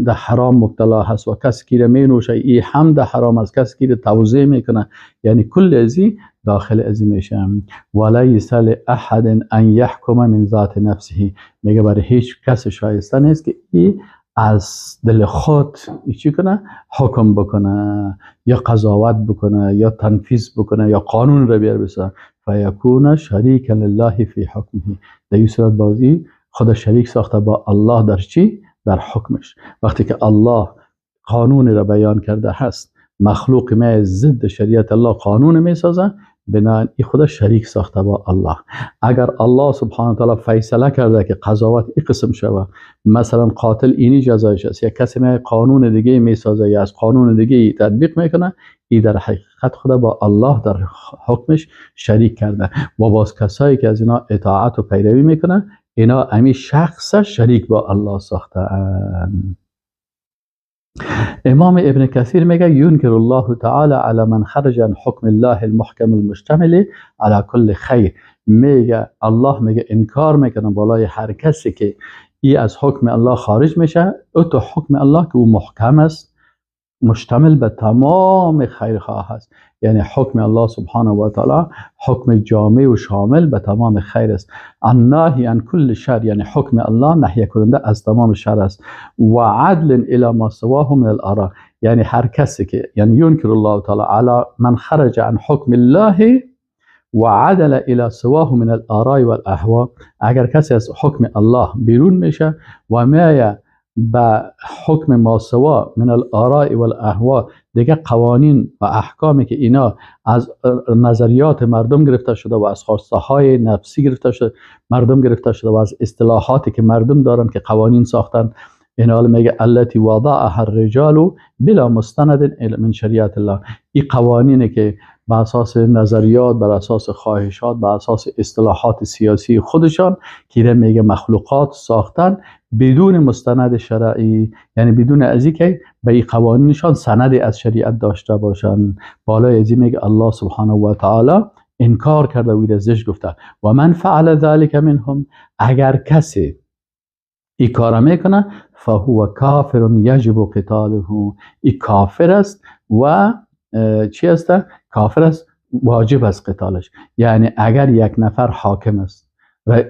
[SPEAKER 1] در حرام مبتلا هست و کسی که مینوشه ای هم در حرام است. کسی که توزیع میکنه، یعنی کل ازی داخل ازی میشه. ولیس لاحد ان یحکم من ذات نفسه، میگه برای هیچ کس شایسته نیست که ای از دل خود چی کنه؟ حکم بکنه یا قضاوت بکنه یا تنفیذ بکنه یا قانون را بیار بسازه. فیکون شریکا لله فی حکمه، در این صورت بازی خود شریک ساخته با الله در چی؟ در حکمش. وقتی که الله قانون را بیان کرده هست، مخلوق می ضد شریعت الله قانون می سازه، بنابراین این خود شریک ساخته با الله. اگر الله سبحانه و تعالی فیصله کرده که قضاوت این قسم شوه، مثلا قاتل اینی جزایش است، یا کسی می قانون دیگه می سازه یا از قانون دیگه تطبیق میکنه، این در حقیقت خود با الله در حکمش شریک کرده و باز کسایی که از اینا اطاعت و پیروی میکنه، اینا امی شخص شریک با الله ساخته اند. امام ابن کثیر میگه ینکر الله تعالی علی من خرج عن حکم الله المحکم المشتمل علی کل خیر. میگه الله میگه انکار میکنه بالای هر کسی که ای از حکم الله خارج میشه، او تو حکم الله که او محکم است، مشتمل به تمام خیرخواه است. یعنی حکم الله سبحانه و تعالی حکم جامع و شامل به تمام خیر است. الناهی عن کل شر، یعنی حکم الله نهی کننده از تمام شر است. و عدل الی ما سواه من الاراء، یعنی هر کسی که، یعنی ینکر الله تعالی علی من خرج عن حکم الله و عدل الی سواه من الاراء والاهواء. اگر کسی از حکم الله بیرون میشه و میایه به حکم ماسوا من الاراء والاهواء، دیگه قوانین و احکامی که اینا از نظریات مردم گرفته شده و از خواسته های نفسی گرفته شده مردم گرفته شده و از اصطلاحاتی که مردم دارن که قوانین ساختن، اینا میگه التي وضعها الرجال بلا مستند من شریعت الله. این قوانینی که بر اساس نظریات، بر اساس خواهشات، بر اساس اصطلاحات سیاسی خودشان که میگه مخلوقات ساختن بدون مستند شرعی، یعنی بدون از اینکه به این قوانینشان سند از شریعت داشته باشن. بالای از این میگه الله سبحانه و تعالی انکار کرده و زشت گفته. و من فعل ذلك منهم، اگر کسی این کار میکنه فهو کافر یجب قتاله، این کافر است و چی است؟ کافر است، واجب است قتالش. یعنی اگر یک نفر حاکم است،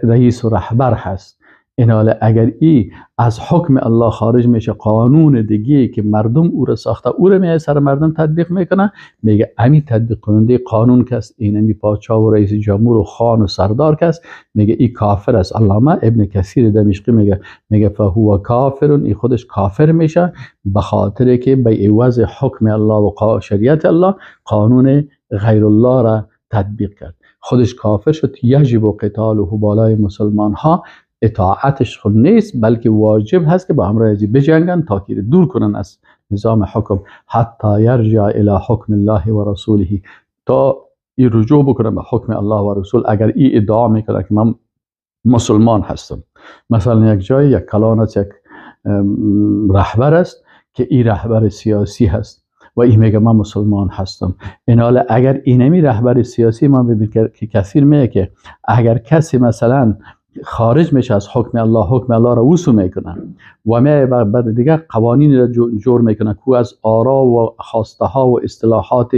[SPEAKER 1] رئیس و رهبر هست، اینال اگر ای از حکم الله خارج میشه، قانون دیگه که مردم او را ساخته او را میه سر مردم تطبیق میکنه، میگه امی تطبیق کننده قانون کس، اینمی پادشاه و رئیس جمهور و خان و سردار کس، میگه ای کافر است. علامه ابن کثیر دمشقی میگه فهو کافر، ای خودش کافر میشه به خاطر که به عوض حکم الله و شریعت الله قانون غیر الله را تطبیق کرد، خودش کافر شد. یجب قتاله، بالای مسلمان ها اطاعتش خود نیست بلکه واجب هست که با همراه ازی بجنگن تا که دور کنن از نظام حکم، حتی یرجع الی حکم الله و رسوله، تا ای رجوع بکنن به حکم الله و رسول. اگر ای ادعا میکنه که من مسلمان هستم، مثلا یک جای یک کلان است، یک رهبر است که ای رهبر سیاسی هست و این میگه من مسلمان هستم. این حالا اگر اینمی رهبر سیاسی ما ببینید که کثیر میگه که اگر کسی مثلا خارج میشه از حکم الله، حکم الله را وصول میکنه و می بعد دیگه قوانین را جور میکنه که از آرا و خواسته ها و اصطلاحات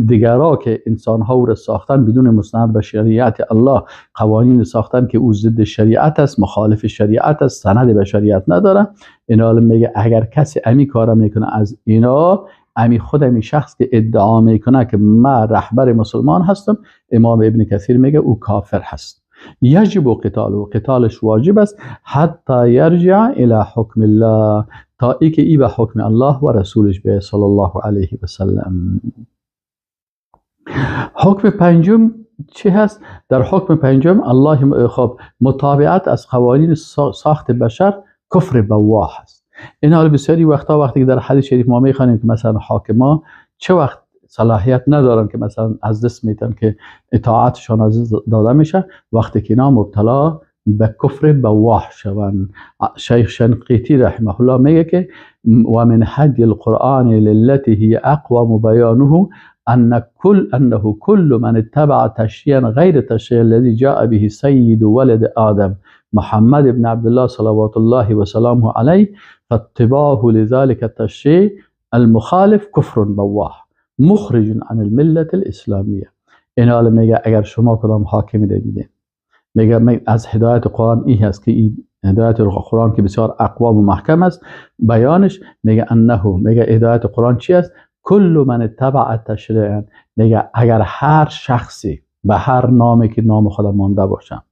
[SPEAKER 1] دیگرا که انسان ها را ساختن بدون مستند به شریعت الله، قوانین ساختن که او ضد شریعت است، مخالف شریعت است، سند به شریعت نداره. اینا میگه اگر کسی امی کارا میکنه از اینا، امی خود امی شخص که ادعا میکنه که من رهبر مسلمان هستم، امام ابن کثیر میگه او کافر هست. یجب قتاله، قتالش واجب است، حتی یرجع الى حکم الله، تا ای که ای به حکم الله و رسولش به صلی الله علیه و سلم. حکم پنجم چی هست؟ در حکم پنجم الله خب متابعت از قوانین ساخت بشر کفر بواح است. این حال بسیاری وقتا وقتی که در حدیث شریف ما میخوانیم که مثلا حاکما چه وقت صلاحیت ندارن که مثلا از دست میتن که اطاعتشان از دست داده میشه، وقتی که اینا مبتلا به کفر بواح شوند. شیخ شنقیطی رحمه الله میگه که و من هدی القرآن للتی هی اقوم بیانه ان كل انه كل من اتبع تشریعا غیر تشریع الذي جاء به سید ولد آدم محمد بن عبد الله صلوات الله و سلامه علیه فاتباعه لذلك التشریع المخالف کفر بواح مخرج عن الملت الاسلامیه. این حالا میگه اگر شما کدام حاکمی دیدین، میگه از هدایت قرآن این هست که این هدایت قرآن که بسیار اقوام و محکم است بیانش، میگه انه، میگه هدایت قرآن چی است؟ کل من اتبع تشریعا، میگه اگر هر شخصی به هر نامی که نام خدا مانده باشه،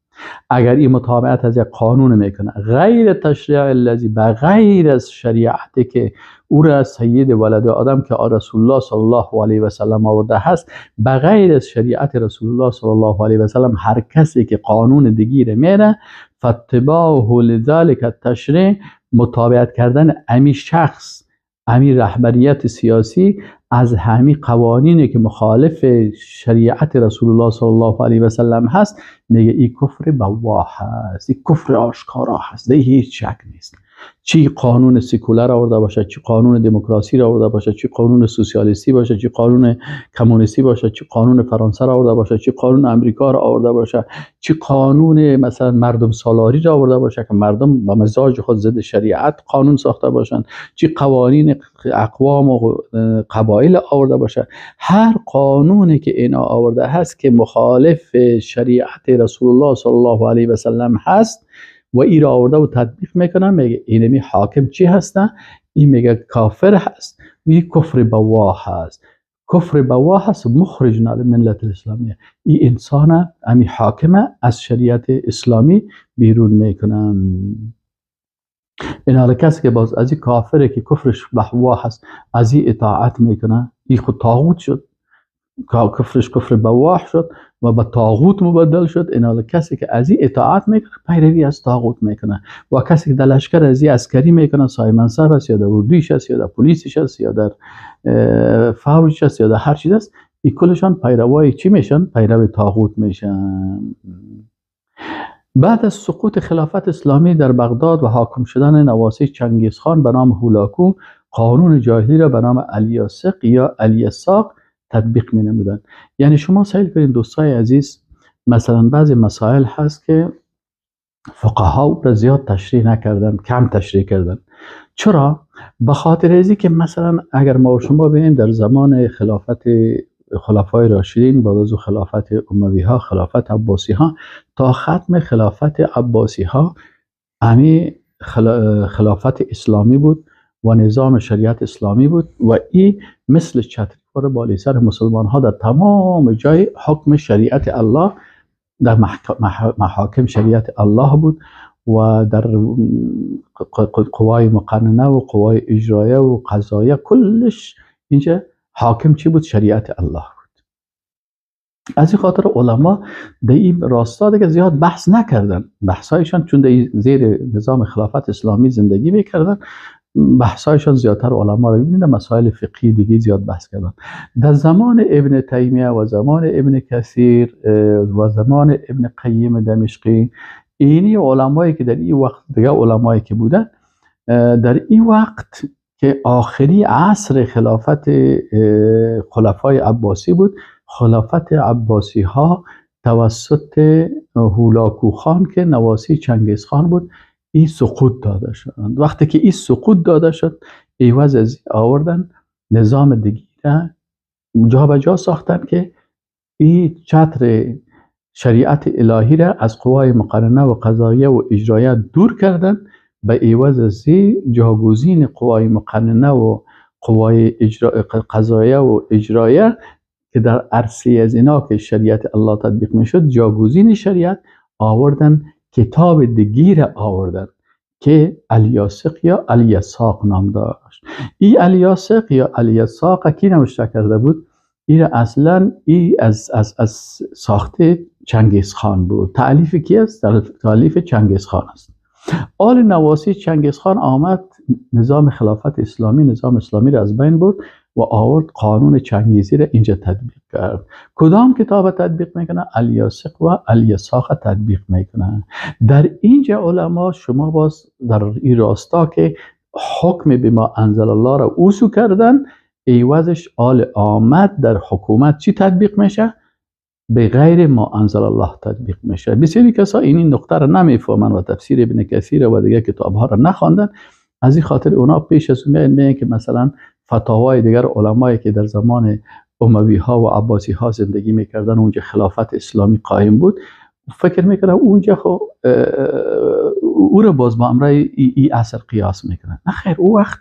[SPEAKER 1] اگر این متابعت از یک قانون میکنه غیر تشریع الذی، به غیر از شریعتی که او را سید ولد آدم که رسول الله صلی الله علیه و سلم آورده هست، به غیر از شریعت رسول الله صلی الله علیه و سلم هر کسی که قانون دیگه میره، فاتباعه لذلک التشریع، متابعت کردن امی شخص، امی رهبریت سیاسی از همین قوانینی که مخالف شریعت رسول الله صلی الله علیه و سلم هست، میگه این کفر بواح هست، این کفر آشکارا هست، دیگه هیچ شک نیست. چی قانون سکولار آورده باشه، چی قانون دموکراسی را آورده باشه، چی قانون سوسیالیستی باشه، چی قانون کمونیستی باشه، چی قانون فرانسه را آورده باشه، چی قانون امریکا را آورده باشه، چی قانون مثلا مردم سالاری را آورده باشه که مردم با مزاج خود ضد شریعت قانون ساخته باشن، چی قوانین اقوام و قبایل آورده باشه، هر قانونی که اینا آورده هست که مخالف شریعت رسول الله صلی الله علیه و سلم هست و ای را آورده و تطبیق میکنه، میگه اینمی حاکم چی هسته؟ این میگه کافر هست، این کفر بواح هست، کفر بواح هست، مخرج من ملت الاسلامیه. این انسان امی حاکم از شریعت اسلامی بیرون میکنن. این حال کسی که باز از این کافره که کفرش بواح هست از این اطاعت میکنه، این خود طاغوت شد، کفرش کفر بواح شد و به طاغوت مبدل شد. این حال کسی که از این اطاعت میکنه پیروی از طاغوت میکنه، و کسی که در لشکر از این عسکری میکنه، صاحب منصب است یا در اردویش است یا در پلیسش است یا در فوجش است یا در هر چیز است، این کلشان پیروای چی میشن؟ پیرو طاغوت میشن. بعد از سقوط خلافت اسلامی در بغداد و حاکم شدن نواسه چنگیز خان به نام هولاکو، قانون جاهلی را به نام الیاسق یا الیساق تطبیق می نمودن. یعنی شما سیل کنید دوستای عزیز، مثلا بعضی مسائل هست که فقها را زیاد تشریح نکردن، کم تشریح کردن. چرا؟ به خاطر ازی که مثلا اگر ما و شما ببینیم در زمان خلافت خلفای راشدین، بعد از خلافت اموی ها، خلافت عباسی ها، تا ختم خلافت عباسی ها امی خلافت اسلامی بود و نظام شریعت اسلامی بود و این مثل چتری بالای سر مسلمان ها در تمام جای حکم شریعت الله در محاکم شریعت الله بود و در قوای مقننه و قوای اجرایه و قضایه کلش اینجا حاکم چی بود؟ شریعت الله بود. از این خاطر علما در این راستا دیگه زیاد بحث نکردن، بحثایشان چون در زیر نظام خلافت اسلامی زندگی میکردن، بحثایشان زیادتر علما رو ببینید مسائل فقهی دیگه زیاد بحث کردن. در زمان ابن تیمیه و زمان ابن کثیر و زمان ابن قیم دمشقی، اینی علمایی که در این وقت دیگه علمایی که بودن در این وقت که آخری عصر خلافت خلفای عباسی بود. خلافت عباسی ها توسط هولاکو خان که نواسی چنگیز خان بود این سقوط داده شد. وقتی که این سقوط داده شد، عوض از آوردن نظام دیگه جا به جا ساختن که این چتر شریعت الهی را از قوای مقرنه و قضاییه و اجرایه دور کردن، به عوض از جاگزین قوای مقننه و قوای قضاییه و اجرایه که در عرصه از اینا که شریعت الله تطبیق میشد، جاگزین شریعت آوردن کتاب دیگیر آوردن که الیاسق یا الیساق نام داشت. این الیاسق یا الیساق کی نوشته کرده بود؟ این اصلا ای از ساخته چنگیز خان بود. تألیف کی است؟ تألیف چنگیز خان است. آل نواسی چنگیز خان آمد نظام خلافت اسلامی، نظام اسلامی را از بین برد و آورد قانون چنگیزی را اینجا تطبیق کرد. کدام کتاب تطبیق میکنه؟ الیاسق و الیساق تطبیق میکنه. در اینجا علما شما باز در این راستا که حکم به ما انزل الله را اوسو کردن، عوضش آل آمد در حکومت چی تطبیق میشه؟ به غیر ما انزل الله تطبیق میشه. بسیاری کسا این نقطه را نمیفهمن و تفسیر ابن کثیر و دیگه کتاب ها را نخواندن. از این خاطر اونا پیش از اون میگن که مثلا فتاوای دیگر علمایی که در زمان اموی ها و عباسی ها زندگی میکردن، اونجا خلافت اسلامی قائم بود، فکر میکنه اونجا خو او را باز با امرای ای اثر قیاس میکنن. نه خیر، او وقت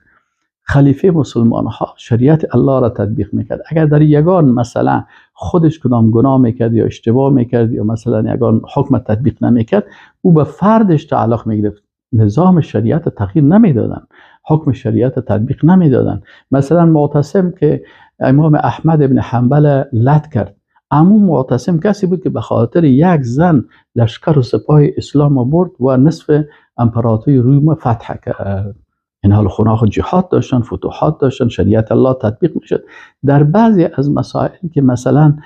[SPEAKER 1] خلیفه مسلمان ها شریعت الله را تطبیق میکرد. اگر در یگان مثلا خودش کدام گناه میکرد یا اشتباه میکرد یا مثلا یگان حکم تطبیق نمیکرد، او به فردش تعلق میگرفت. نظام شریعت تغییر نمیدادن، حکم شریعت تطبیق نمیدادن. مثلا معتصم که امام احمد ابن حنبل لط کرد، عمو معتصم کسی بود که به خاطر یک زن لشکر و سپاه اسلام برد و نصف امپراتوری روم فتح کرد. این حال خونه جهاد داشتن، فتوحات داشتن، شریعت الله تطبیق میشد. در بعضی از مسائل که مثلا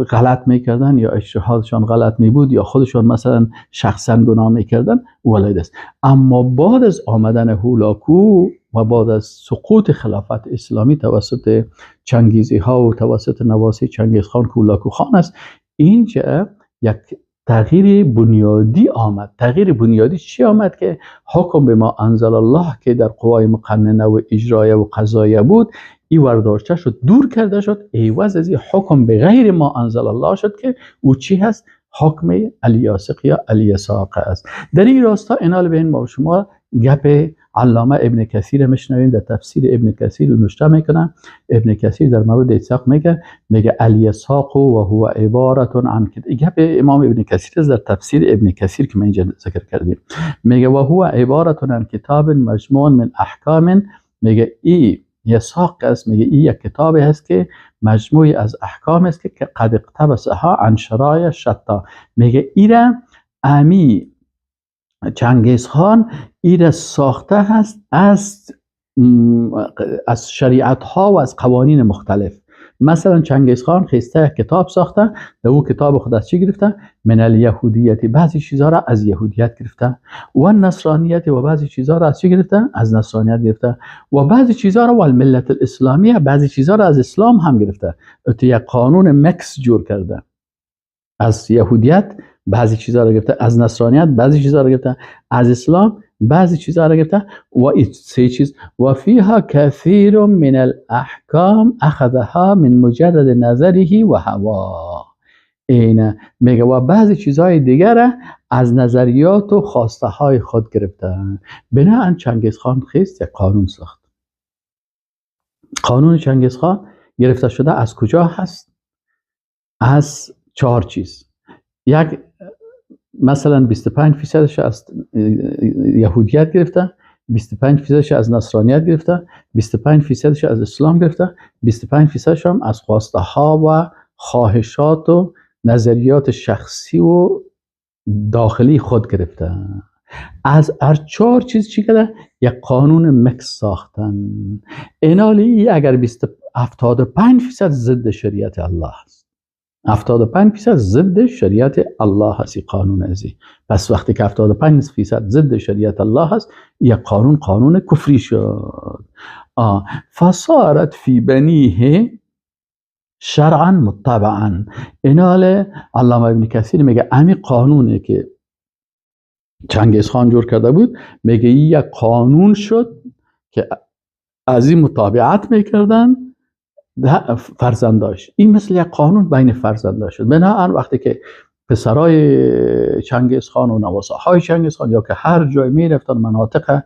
[SPEAKER 1] غلط میکردن یا اجتهادشان غلط میبود یا خودشان مثلا شخصا گناه میکردن، ولید است. اما بعد از آمدن هولاکو و بعد از سقوط خلافت اسلامی توسط چنگیزی ها و توسط نواسی چنگیز خان که هولاکو خان است، اینجا یک تغییر بنیادی آمد. تغییر بنیادی چی آمد؟ که حکم به ما انزل الله که در قوای مقننه و اجرایه و قضایه بود، ای ورداشته شد، دور کرده شد، عوض از این حکم به غیر ما انزل الله شد که او چی هست؟ حکم الیاسق یا الیساق است. در این راستا اینال به این ما شما گپ علامه ابن کثیر میشنویم. در تفسیر ابن کثیر نوشته میکنه، ابن کثیر در مورد اساق میگه الیساق و هو عبارت عن، گپ امام ابن کثیر است در تفسیر ابن کثیر که من اینجا ذکر کردیم، میگه و هو عبارت عن کتاب مجموع من احکام. میگه ای یساق است، میگه ای یک کتابی هست که مجموعی از احکام است که قد اقتبسها عن شرایع شتا. میگه ایره امی چنگیز خان ایره ساخته هست از شریعت ها و از قوانین مختلف. مثلا چنگیز خان خیسته یک کتاب ساخته، در او کتاب خود از چی گرفته؟ من الیهودیت، بعضی چیزها را از یهودیت گرفته، و نصرانیت، و بعضی چیزها را از چی گرفته؟ از نصرانیت گرفته، و بعضی چیزها را و الملت الاسلامیه، بعضی چیزها را از اسلام هم گرفته. تو یک قانون مکس جور کرده، از یهودیت بعضی چیزها را گرفته، از نصرانیت بعضی چیزها را گرفته، از اسلام بعضی چیزها را گرفته، و سه چیز و فیها کثیر من الاحکام اخذها من مجرد نظره و هوا. اینه میگه و بعضی چیزهای دیگر از نظریات و خواسته های خود گرفته. بناهن چنگیز خان خیست یک قانون ساخت. قانون چنگیز خان گرفته شده از کجا هست؟ از 4 چیز. یک مثلا 25% از یهودیت گرفته، 25% از نصرانیت گرفته، 25% از اسلام گرفته، 25% هم از خواسته ها و خواهشات و نظریات شخصی و داخلی خود گرفته. از هر 4 چیز چی کرده؟ یک قانون مکس ساختن. اینالی اگر 75% ضد شریعت الله است، 75% ضد شریعت الله هست قانون ازی. پس وقتی که 75% ضد شریعت الله هست، یک قانون قانون کفری شد. فصارت فی بنیه شرعا متبعا. اینال علامه ابن کثیر میگه امی قانونه که چنگیز خان جور کرده بود، میگه یک قانون شد که از این متابعت میکردن فرزنداش. این مثل یک قانون بین فرزنداش شد. بنابراین وقتی که پسرای چنگیز خان و نواسه های چنگیز خان یا که هر جای میرفتن مناطق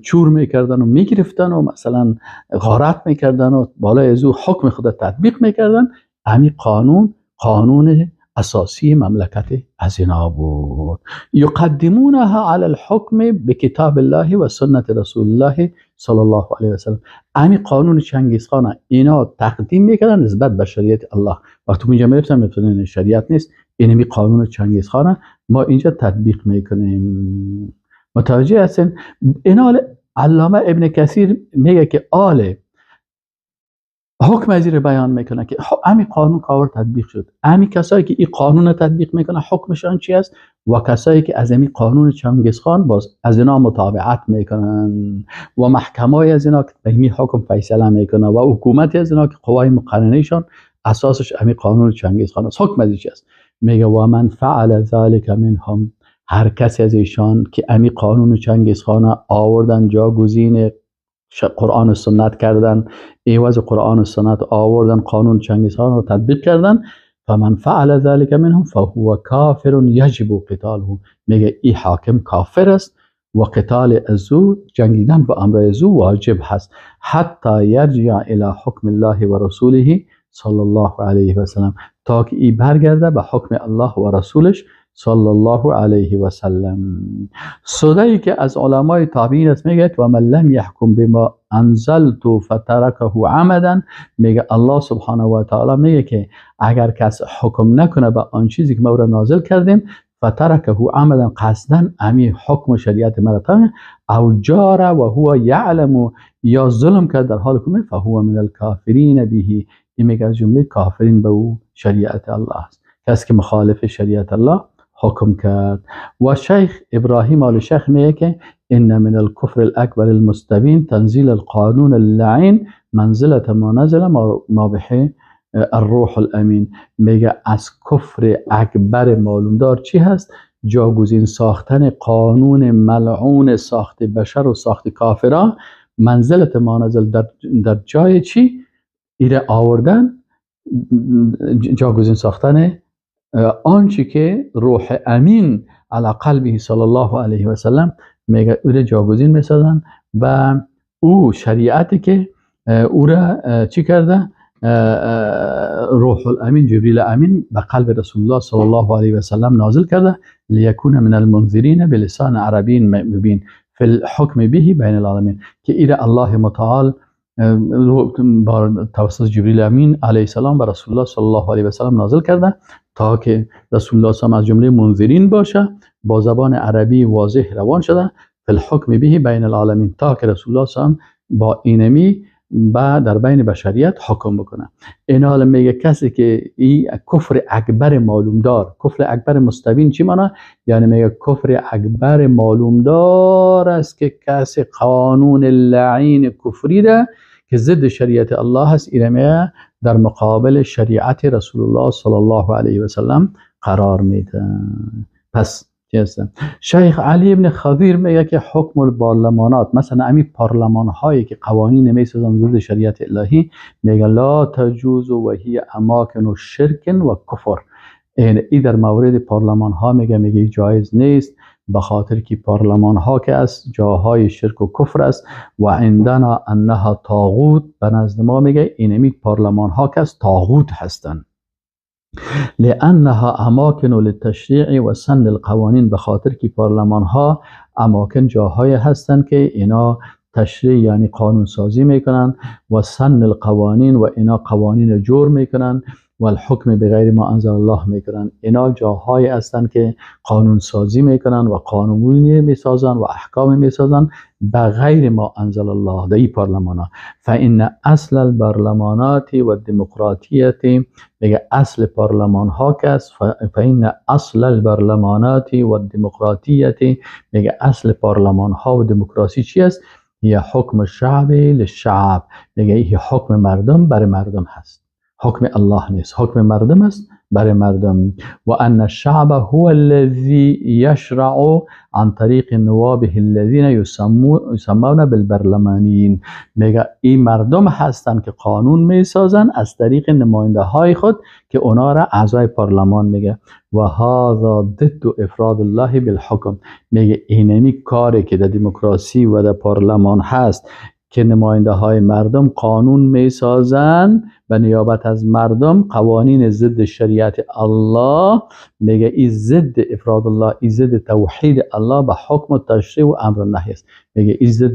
[SPEAKER 1] چور میکردن و میگرفتن و مثلا غارت میکردن و بالای از او حکم خود تطبیق میکردن، همین قانون قانون اساسی مملکت از اینا بود. یقدمونها علی الحکم بکتاب الله و سنت رسول الله صلی الله علیه و سلم. همین قانون چنگیز خان اینا تقدیم میکردن نسبت به شریعت الله. وقتی اینجا میرفتن میگفتن شریعت نیست، اینمی قانون چنگیز خان ما اینجا تطبیق میکنیم. متوجه هستین؟ اینا علامه ابن کثیر میگه که آل حکم از بیان میکنه که همین قانون کار تطبیق شد، همین کسایی که این قانون تطبیق میکنه حکمشان چی است و کسایی که از همین قانون چنگیز خان باز از اینا متابعت میکنن و محکمای از اینا که به همین حکم فیصله میکنه و حکومت از اینا که قوای مقننهشان اساسش همین قانون چنگیز خان است، حکم از چی است؟ میگه و من فعل ذلک منهم، هر کسی از ایشان که همین قانون چنگیز خان آوردن جاگزین قرآن و سنت کردن، عوض قرآن و سنت آوردن قانون چنگیز خان رو تطبیق کردن، فمن فعل ذلك منهم فهو کافر یجب قتاله. میگه ای حاکم کافر است و قتال از او، جنگیدن با امر از او واجب هست، حتی یرجع الى حکم الله و رسوله صلی الله علیه و سلم، تا که ای برگرده به حکم الله و رسولش صلی الله علیه و سلم. صدایی که از علمای تابعین است میگه و من لم یحکم بما انزلت فترکه عمدا، میگه الله سبحانه و تعالی میگه که اگر کس حکم نکنه به آن چیزی که ما را نازل کردیم، فترکه عمدا، قصدا امی حکم شریعت مرا او جاره و هو یعلم، یا ظلم کرد در حال که فهو من الکافرین به، این میگه از جمله کافرین به او شریعت الله است، کسی که مخالف شریعت الله حکم کرد. و شیخ ابراهیم آل شیخ میگه که ان من الكفر الاکبر المستبین تنزیل القانون اللعین منزلة ما نزل ما به الروح الامین. میگه از کفر اکبر معلومدار چی هست؟ جاگزین ساختن قانون ملعون ساخت بشر و ساخت کافرا، منزلت ما نزل در جای چی؟ ایره آوردن، جاگزین ساختن آنچه که روح امین علی قلبه صلی الله علیه و سلم میگه او را جاگزین میسازن و او شریعتی که او را چی کرده؟ روح الامین جبریل امین به قلب رسول الله صلی الله علیه و سلم نازل کرده، لیکون من المنذرین بلسان عربی مبین فی الحکم به بین العالمین، که ایره الله متعال توسط جبریل امین علیه السلام به رسول الله صلی الله علیه و سلم نازل کرده تا که رسول الله صلی از جمله منذرین باشه، با زبان عربی واضح روان شده، فی الحکم به بین العالمین، تا که رسول الله صلی با اینمی با در بین بشریت حکم بکنه. این حال میگه کسی که این کفر اکبر معلوم دار، کفر اکبر مستبین چی معنی؟ یعنی میگه کفر اکبر معلوم دار است که کسی قانون لعین کفری ده که ضد شریعت الله هست، اینه در مقابل شریعت رسول الله صلی الله علیه و سلم قرار میده. پس شیخ علی ابن خضیر میگه که حکم الپارلمانات، مثلا امی پارلمان هایی که قوانین میسازن ضد شریعت الهی، میگه لا تجوز و هی اماکن و شرک و کفر. ای در مورد پارلمان ها میگه جایز نیست، به خاطر که پارلمان ها که از جاهای شرک و کفر است، و عندنا انها طاغوت، به نزد ما میگه اینمی پارلمان ها که از طاغوت هستند، لانها اماکن للتشریع و سن القوانین، به خاطر که پارلمان ها اماکن جاهای هستند که اینا تشریع یعنی قانون سازی میکنن و سن القوانین و اینا قوانین جور میکنن، و الحکم بغیر ما انزل الله میکنن. اینا جاهایی هستند که قانون سازی میکنن و قانونی میسازن و احکام میسازن بغیر ما انزل الله در این پارلمان ها. فان اصل البرلمانات و الدموکراتیت، میگه اصل پارلمان ها که است، فان اصل البرلمانات و الدموکراتیت، میگه اصل پارلمان ها و دموکراسی چی است؟ یه حکم شعب للشعب، میگه این حکم مردم برای مردم هست، حکم الله نیست، حکم مردم است برای مردم. و ان الشعب هو الذي يشرع عن طریق نوابه الذين يسمون بالبرلمانیین، میگه این مردم هستند که قانون میسازن از طریق نماینده های خود که اونا را اعضای پارلمان میگه. و هذا ضد افراد الله بالحکم، میگه اینمی کاری که در دموکراسی و در پارلمان هست که نماینده های مردم قانون میسازن و نیابت از مردم قوانین ضد شریعت الله، میگه این ضد افراد الله، این ضد توحید الله به حکم و تشریع و امر و نهی است. میگه این ضد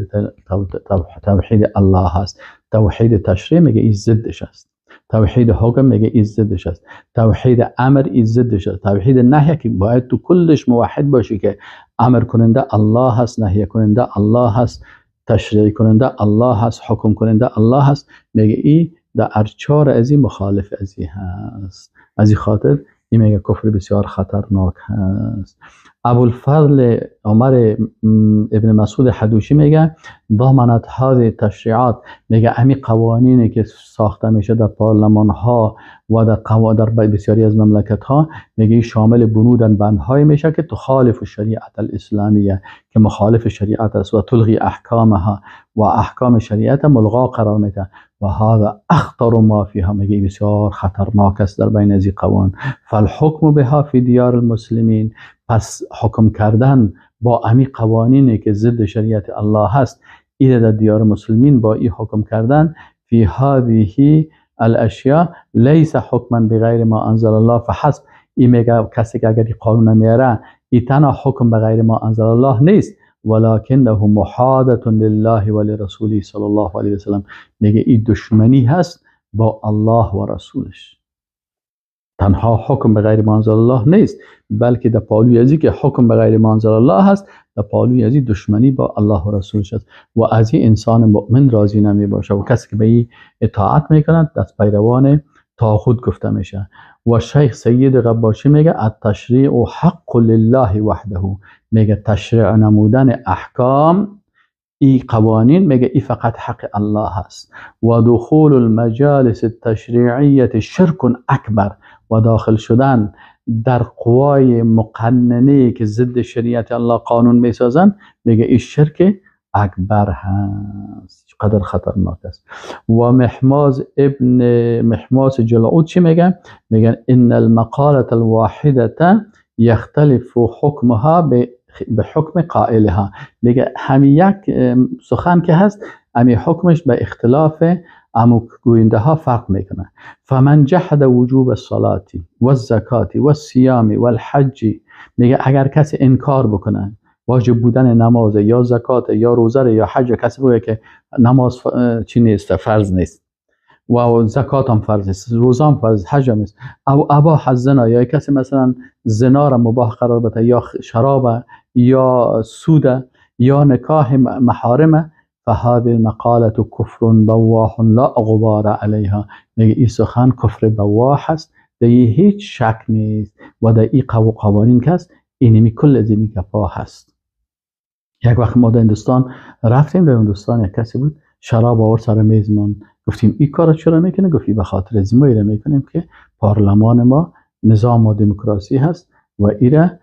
[SPEAKER 1] توحید الله هست. توحید تشریع میگه این ضدش است، توحید حکم میگه این ضدش است، توحید امر این ضدش است، توحید نهی که باید تو کلش موحد باشی که امر کننده الله هست، نهی کننده الله هست، تشریع کننده الله هست، حکم کننده الله هست، میگه ای در ارچار از این مخالف از این هست. از این خاطر این میگه کفر بسیار خطرناک هست. ابوالفضل عمر ابن مسعود حدوشی میگه ضمنت هذه التشریعات، میگه امی قوانینی که ساخته میشه در پارلمان ها و در بسیاری از مملکت ها، میگه شامل بنودن بندهای میشه که تخالف الشریعت الاسلامیه، که مخالف شریعت است، و تلغی احکامها، و احکام شریعت ملغا قرار میده. و هذا اخطر ما فيها، میگه بسیار خطرناک است در بین از این قوانین. فالحکم بها فی دیار المسلمین، پس حکم کردن با امی قوانینی که ضد شریعت الله هست، ایده در دیار مسلمین با این حکم کردن فی هذه الاشیاء لیس حکما بغیر ما انزل الله فحسب. این میگه کسی که اگر این قانون میاره این تنها حکم بغیر ما انزل الله نیست، ولکنه محادة لله ولرسوله صلی الله علیه وسلم، میگه این دشمنی هست با الله و رسولش. تنها حکم به غیر ما انزل الله نیست، بلکه در پالوی ازی که حکم به غیر ما انزل الله هست، در پالوی ازی دشمنی با الله و رسولش است و از این انسان مؤمن راضی نمی باشه و کسی که به این اطاعت میکند دست پیروان طاغوت گفته میشه. و شیخ سید غباشی میگه التشریع حق لله وحده، میگه تشریع نمودن احکام ای قوانین، میگه ای فقط حق الله هست. و دخول المجالس التشریعیه شرک اکبر، و داخل شدن در قوای مقننه که ضد شریعت الله قانون میسازن، میگه این شرک اکبر هست. چقدر خطرناک است. و محماز ابن محماس جلعود چی میگه؟ میگن ان المقالة الواحدة یختلف حکمها به حکم قائلها، میگه همین یک سخن که هست همین حکمش به اختلاف امو گوینده ها فرق میکنه. فمن جحد وجوب الصلاة والزکاة والصیام والحج، میگه اگر کسی انکار بکنه واجب بودن نماز یا زکات یا روزه یا حج، کسی بگه که نماز چی نیست، فرض نیست، و زکات هم فرض نیست، روزه هم فرض، حج هم نیست، او اباح الزنا، یا کسی مثلا زنا را مباح قرار بده، یا شراب یا سود یا نکاح محارمه، فهذه المقالة کفر بواح لا غبار علیها، میگه این سخن کفر بواح است، در هیچ شک نیست و در این قوانین کس اینمی کل از این گپا هست. یک وقت ما در هندوستان رفتیم، در هندوستان یک کسی بود شراب آورد سر میزمان، گفتیم این کارا چرا میکنه؟ گفت به خاطر از ما ایره میکنیم که پارلمان ما نظام و دموکراسی هست و ایره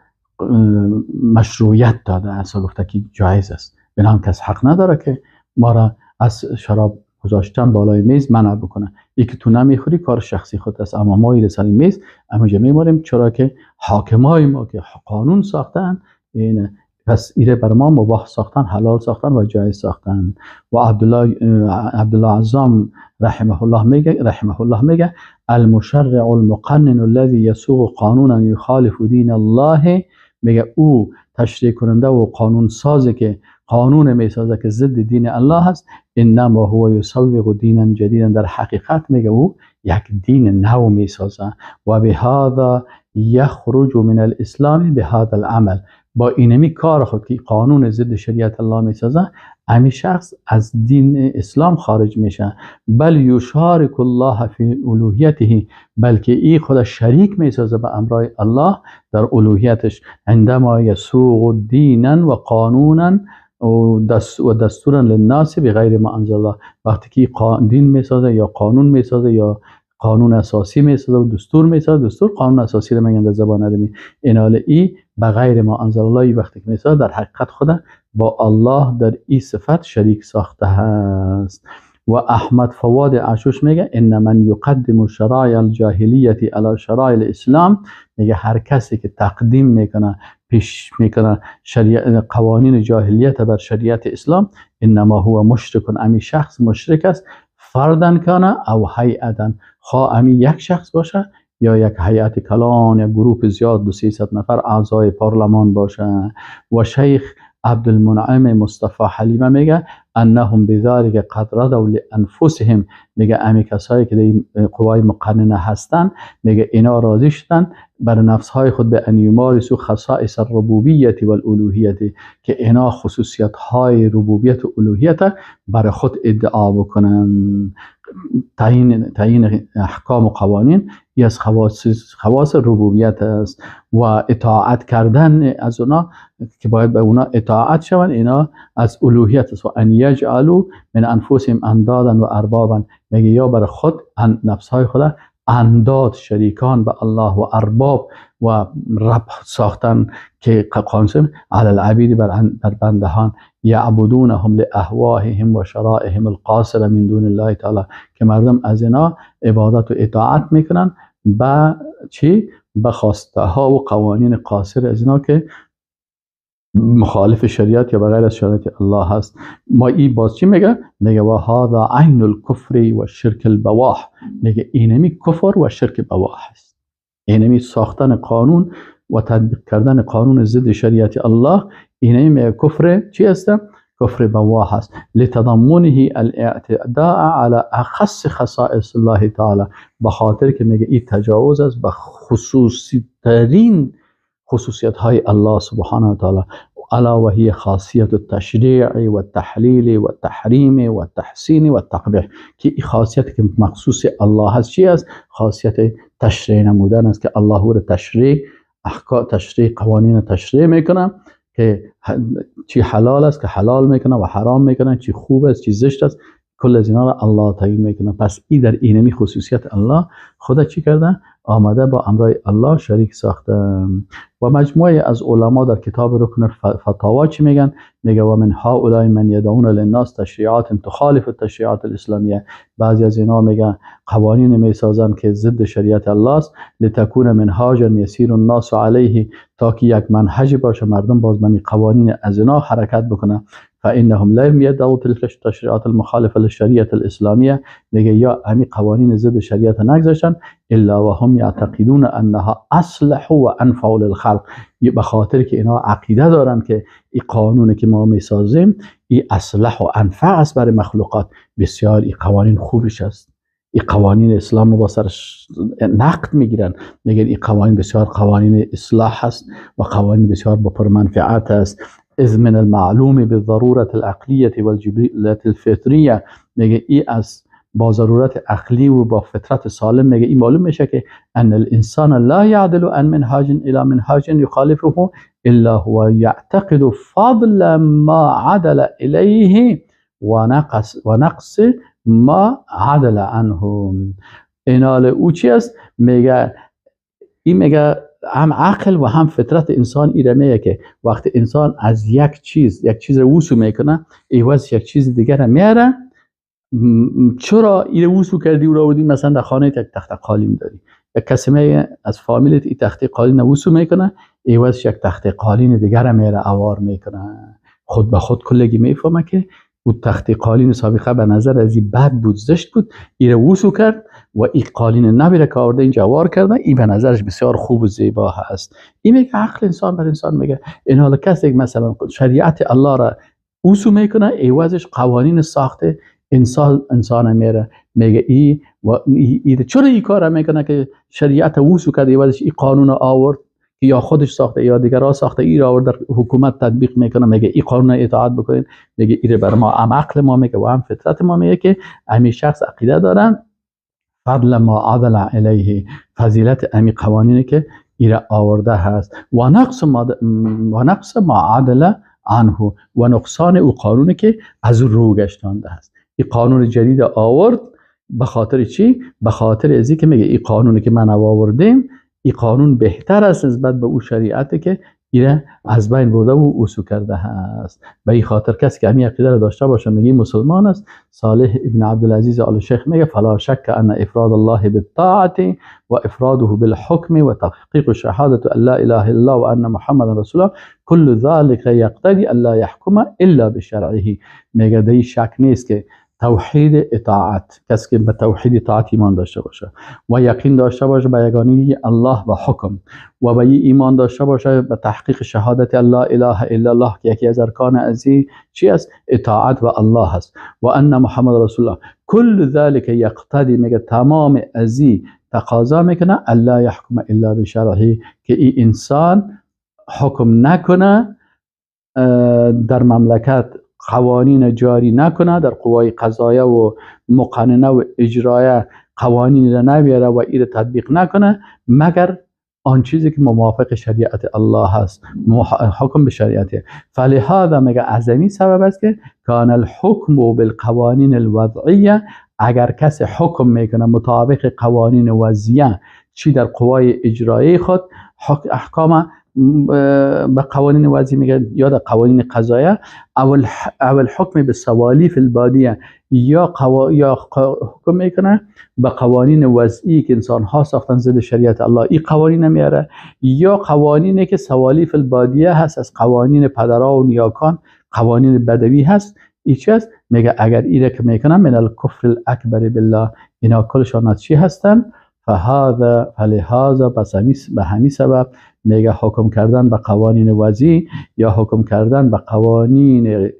[SPEAKER 1] مشروعیت داده است و گفته که جایز است، بنابراین کس حق نداره که ما را از شراب گذاشتن بالای میز منع بکنه. ای که تو نمیخوری کار شخصی خود است، اما ما ایره سر میز همونجا میماریم، چرا که حاکمای ما که قانون ساختن این، پس ایره بر ما مباح ساختن، حلال ساختن و جایز ساختن. و عبدالله عزام رحمه الله میگه المشرع المقنن الذي يسوغ قانونا يخالف دین الله، میگه او تشریع کننده و قانون سازی که قانون میسازه که ضد دین الله هست، انما هو یسوغ دینا جدیدا، در حقیقت میگه او یک دین نو میسازه. و بهذا یخرج من الاسلام بهذا العمل، با اینمی کار خود که قانون ضد شریعت الله میسازه، امی شخص از دین اسلام خارج میشه. بل یشارک الله فی الوهیته، بلکه ای خود شریک میسازه به امرای الله در الوهیتش. عندما یسوغ دینا و قانونا و دستورا للناس بغیر ما انزل الله، وقتی که دین میسازه یا قانون میسازه یا قانون اساسی میسازه و دستور میسازه، دستور قانون اساسی رو میگن در زبان عربی، اینال ای بغیر ما انزل الله وقتی که میسازه در حقیقت خود با الله در ای صفت شریک ساخته هست. و احمد فواد عشوش میگه ان من یقدم شرایع الجاهلیت علی شرایع الاسلام، میگه هر کسی که تقدیم میکنه پیش میکنه شریعت قوانین جاهلیت بر شریعت اسلام، انما هو مشرک، امی شخص مشرک است، فردن کانه او هیئتا، خواه امی یک شخص باشه یا یک هیئت کلان، یک گروه زیاد 200-300 نفر اعضای پارلمان باشه. و شیخ عبدالمنعم مصطفی حلیمه میگه انهم بذلك قد رضوا لانفسهم، میگه امی کسایی که در قوای مقننه هستن، میگه اینا راضی شدن بر نفس های خود به ان یمارسوا خصائص الربوبیت والالوهیت، که اینا خصوصیت های ربوبیت و الوهیت بر خود ادعا بکنن. تعیین احکام و قوانین ای از خواص ربوبیت است و اطاعت کردن از اونا که باید به اونا اطاعت شوند، اینا از الوهیت است. و ان یجعلوا من انفسهم اندادا و اربابا، میگه یا بر خود نفسهای خود انداد، شریکان به الله و ارباب و رب ساختن که قانون علی العبید بر بندهان، یعبدونهم لاهوائهم و شرائهم القاصره من دون الله تعالی، که مردم از اینا عبادت و اطاعت میکنن به چی؟ به خواسته ها و قوانین قاصر از اینا که مخالف شریعت یا بغیر از شریعت الله هست. ما ای باز چی میگه؟ میگه و هذا عین الکفر و شرک البواح، میگه اینمی کفر و شرک بواح است. اینمی ساختن قانون و تطبیق کردن قانون ضد شریعت الله، اینمی کفر چی است؟ کفر بواح است. لتضمنه الاعتداء على اخص خصائص الله تعالی، به خاطر که میگه این تجاوز است به خصوصی ترین خصوصیت های الله سبحانه و تعالی، الا و هي خاصیت التشریع و التحلیل و التحریم و التحسین و التقبیح، که این خاصیت که مخصوص الله هست چی است؟ خاصیت تشریع نمودن است که الله او را تشریع احکام، تشریع قوانین تشریع میکنه که چی حلال است که حلال میکنه و حرام میکنه، چی خوب است چی زشت است، کل از اینا را الله تعیین میکنه. پس ای در اینمی خصوصیت الله خدا چی کرده؟ آمده با امرای الله شریک ساخته. و مجموعه از علما در کتاب رکن فتاوا چی میگن؟ میگه و من هؤلاء من یدعون للناس تشریعات تخالف التشریعات الاسلامیه، بعضی از اینا میگن قوانین میسازن که ضد شریعت الله است، لتکون منهاجا یسیر الناس علیه، تا که یک منهج باشه مردم باز من قوانین از اینا حرکت بکنن. فانهم لم يدعوا تلك التشریعات المخالفه للشریعه الاسلامیه، میگه یا امی قوانین ضد شریعت نگذاشتن، الا وهم یعتقدون انها اصلح و انفع للخلق، به خاطر که اینا عقیده دارن که این قانونی که ما میسازیم این اصلح و انفع است برای مخلوقات. بسیار این قوانین خوبش است، این قوانین اسلام با سرش نقد میگیرن، میگن این قوانین بسیار قوانین اصلاح است و قوانین بسیار با پرمنفعت است. اذ من المعلوم بالضرورة العقلیة والجبلة الفطریه، میگه ای از با ضرورت عقلی و با فطرت سالم، میگه این معلوم میشه که ان الانسان لا يعدل عن منهاج الى منهاج يخالفه الا هو يعتقد فضل ما عدل الیه ونقص ما عدل عنه. اینال او چی است؟ میگه این میگه هم عقل و هم فطرت انسان ایره میگه که وقتی انسان از یک چیز رو وصول میکنه، ایواز یک چیز دیگر رو میاره. چرا ایره وصول کردی او رو آوردی؟ مثلا در خانه یک تخت قالین داری، یک کسی میگه از فامیلت این تخت قالین رو وصول میکنه، ایواز یک تخت قالین دیگر رو میاره اوار میکنه. خود به خود کلگی میفهمه که او تخت قالین سابقه به نظر از این بد بود، زشت بود، ایره وصول کرد و این قالین نبیره که آورده اینجا وار کرده، این به نظرش بسیار خوب و زیبا هست. این میگه عقل انسان بر انسان میگه. این حالا کسی مثلا شریعت الله را اوسو میکنه، عوضش قوانین ساخته انسان میره. میگه ای و ای چرا این کار میکنه که شریعت اوسو کرد، عوضش این قانون آورد که یا خودش ساخته یا دیگرها ساخته، ای را آورد در حکومت تطبیق میکنه. میگه این قانون اطاعت بکنین. میگه ایره بر ما هم عقل ما میگه و هم فطرت ما میگه که امی شخص عقیده دارن فضل ما عدل علیه، فضیلت امی قوانینی که ایره آورده هست، و نقص ما عدل عنه، و نقصان او قانونی که از او رو گشتانده هست. این قانون جدید آورد به خاطر چی؟ به خاطر ازی که میگه این قانونی که من آوردیم این قانون بهتر است نسبت به او شریعتی که ایره از بین برده و اوسو کرده هست. به این خاطر کسی که همین عقیده را داشته باشه میگه مسلمان است. صالح ابن عبدالعزیز آل شیخ میگه فلا شک ان افراد الله بالطاعه و افراده بالحکم و تحقیق شهادت ان لا اله الا الله و ان محمد رسول الله كل ذلك یقتضی ان لا يحکم الا بشرعه. میگه دی شک نیست که توحید اطاعت، کسی که به توحید اطاعت ایمان داشته باشه و یقین داشته باشه به یگانگی الله و حکم، و به ایمان داشته باشه به تحقیق شهادت لا اله الا الله که یکی از ارکان ازی چی است؟ اطاعت و الله است، و ان محمد رسول الله کل ذلك یقتضی، میگه تمام ازی تقاضا میکنه الا یحکم الا بشرعه، که این انسان حکم نکنه در مملکت، قوانین جاری نکنه، در قوای قضایه و مقننه و اجرایه قوانین را نبیاره و ایره تطبیق نکنه مگر آن چیزی که موافق شریعت الله هست، حکم به شریعته. فلهذا میگه اعظمی سبب است که کان الحکم بالقوانین الوضعیه، اگر کسی حکم میکنه مطابق قوانین وضعیه، چی در قوای اجرایی خود احکام به قوانین وضعی میگه یا در قوانین قضایه، او الحکم به سوالیف البادیه، یا حکم میکنه به قوانین وضعی که انسان ها ساختن ضد شریعت الله، این قوانین میاره، یا قوانینی که سوالیف البادیه هست از قوانین پدرها و نیاکان، قوانین بدوی هست. این چی هست؟ میگه اگر ایره که میکنن من الکفر الاکبر بالله، اینا کلشان از چی هستن؟ فهذا فلهذا، پس به همین سبب میگه حکم کردن به قوانین وضعی یا حکم کردن به قوانین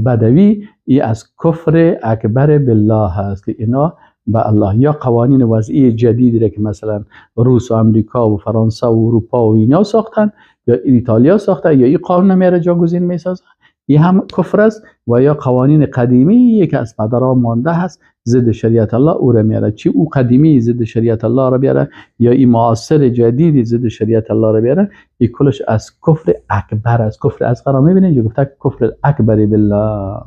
[SPEAKER 1] بدوی ای از کفر اکبر بالله هست که اینا به الله، یا قوانین وضعی جدیدی را که مثلا روس و امریکا و فرانسه و اروپا و اینا ساختن یا ایتالیا ساختن، یا این قانون میاره جاگزین میسازن، این هم کفر است، و یا قوانین قدیمی که از پدرها مانده هست ضد شریعت الله او را میاره، چی او قدیمی ضد شریعت الله را بیاره یا این معاصر جدیدی ضد شریعت الله را بیاره، این کلش از کفر اکبر است. کفر اصغر را میبینید اینجا گفته کفر اکبر بالله.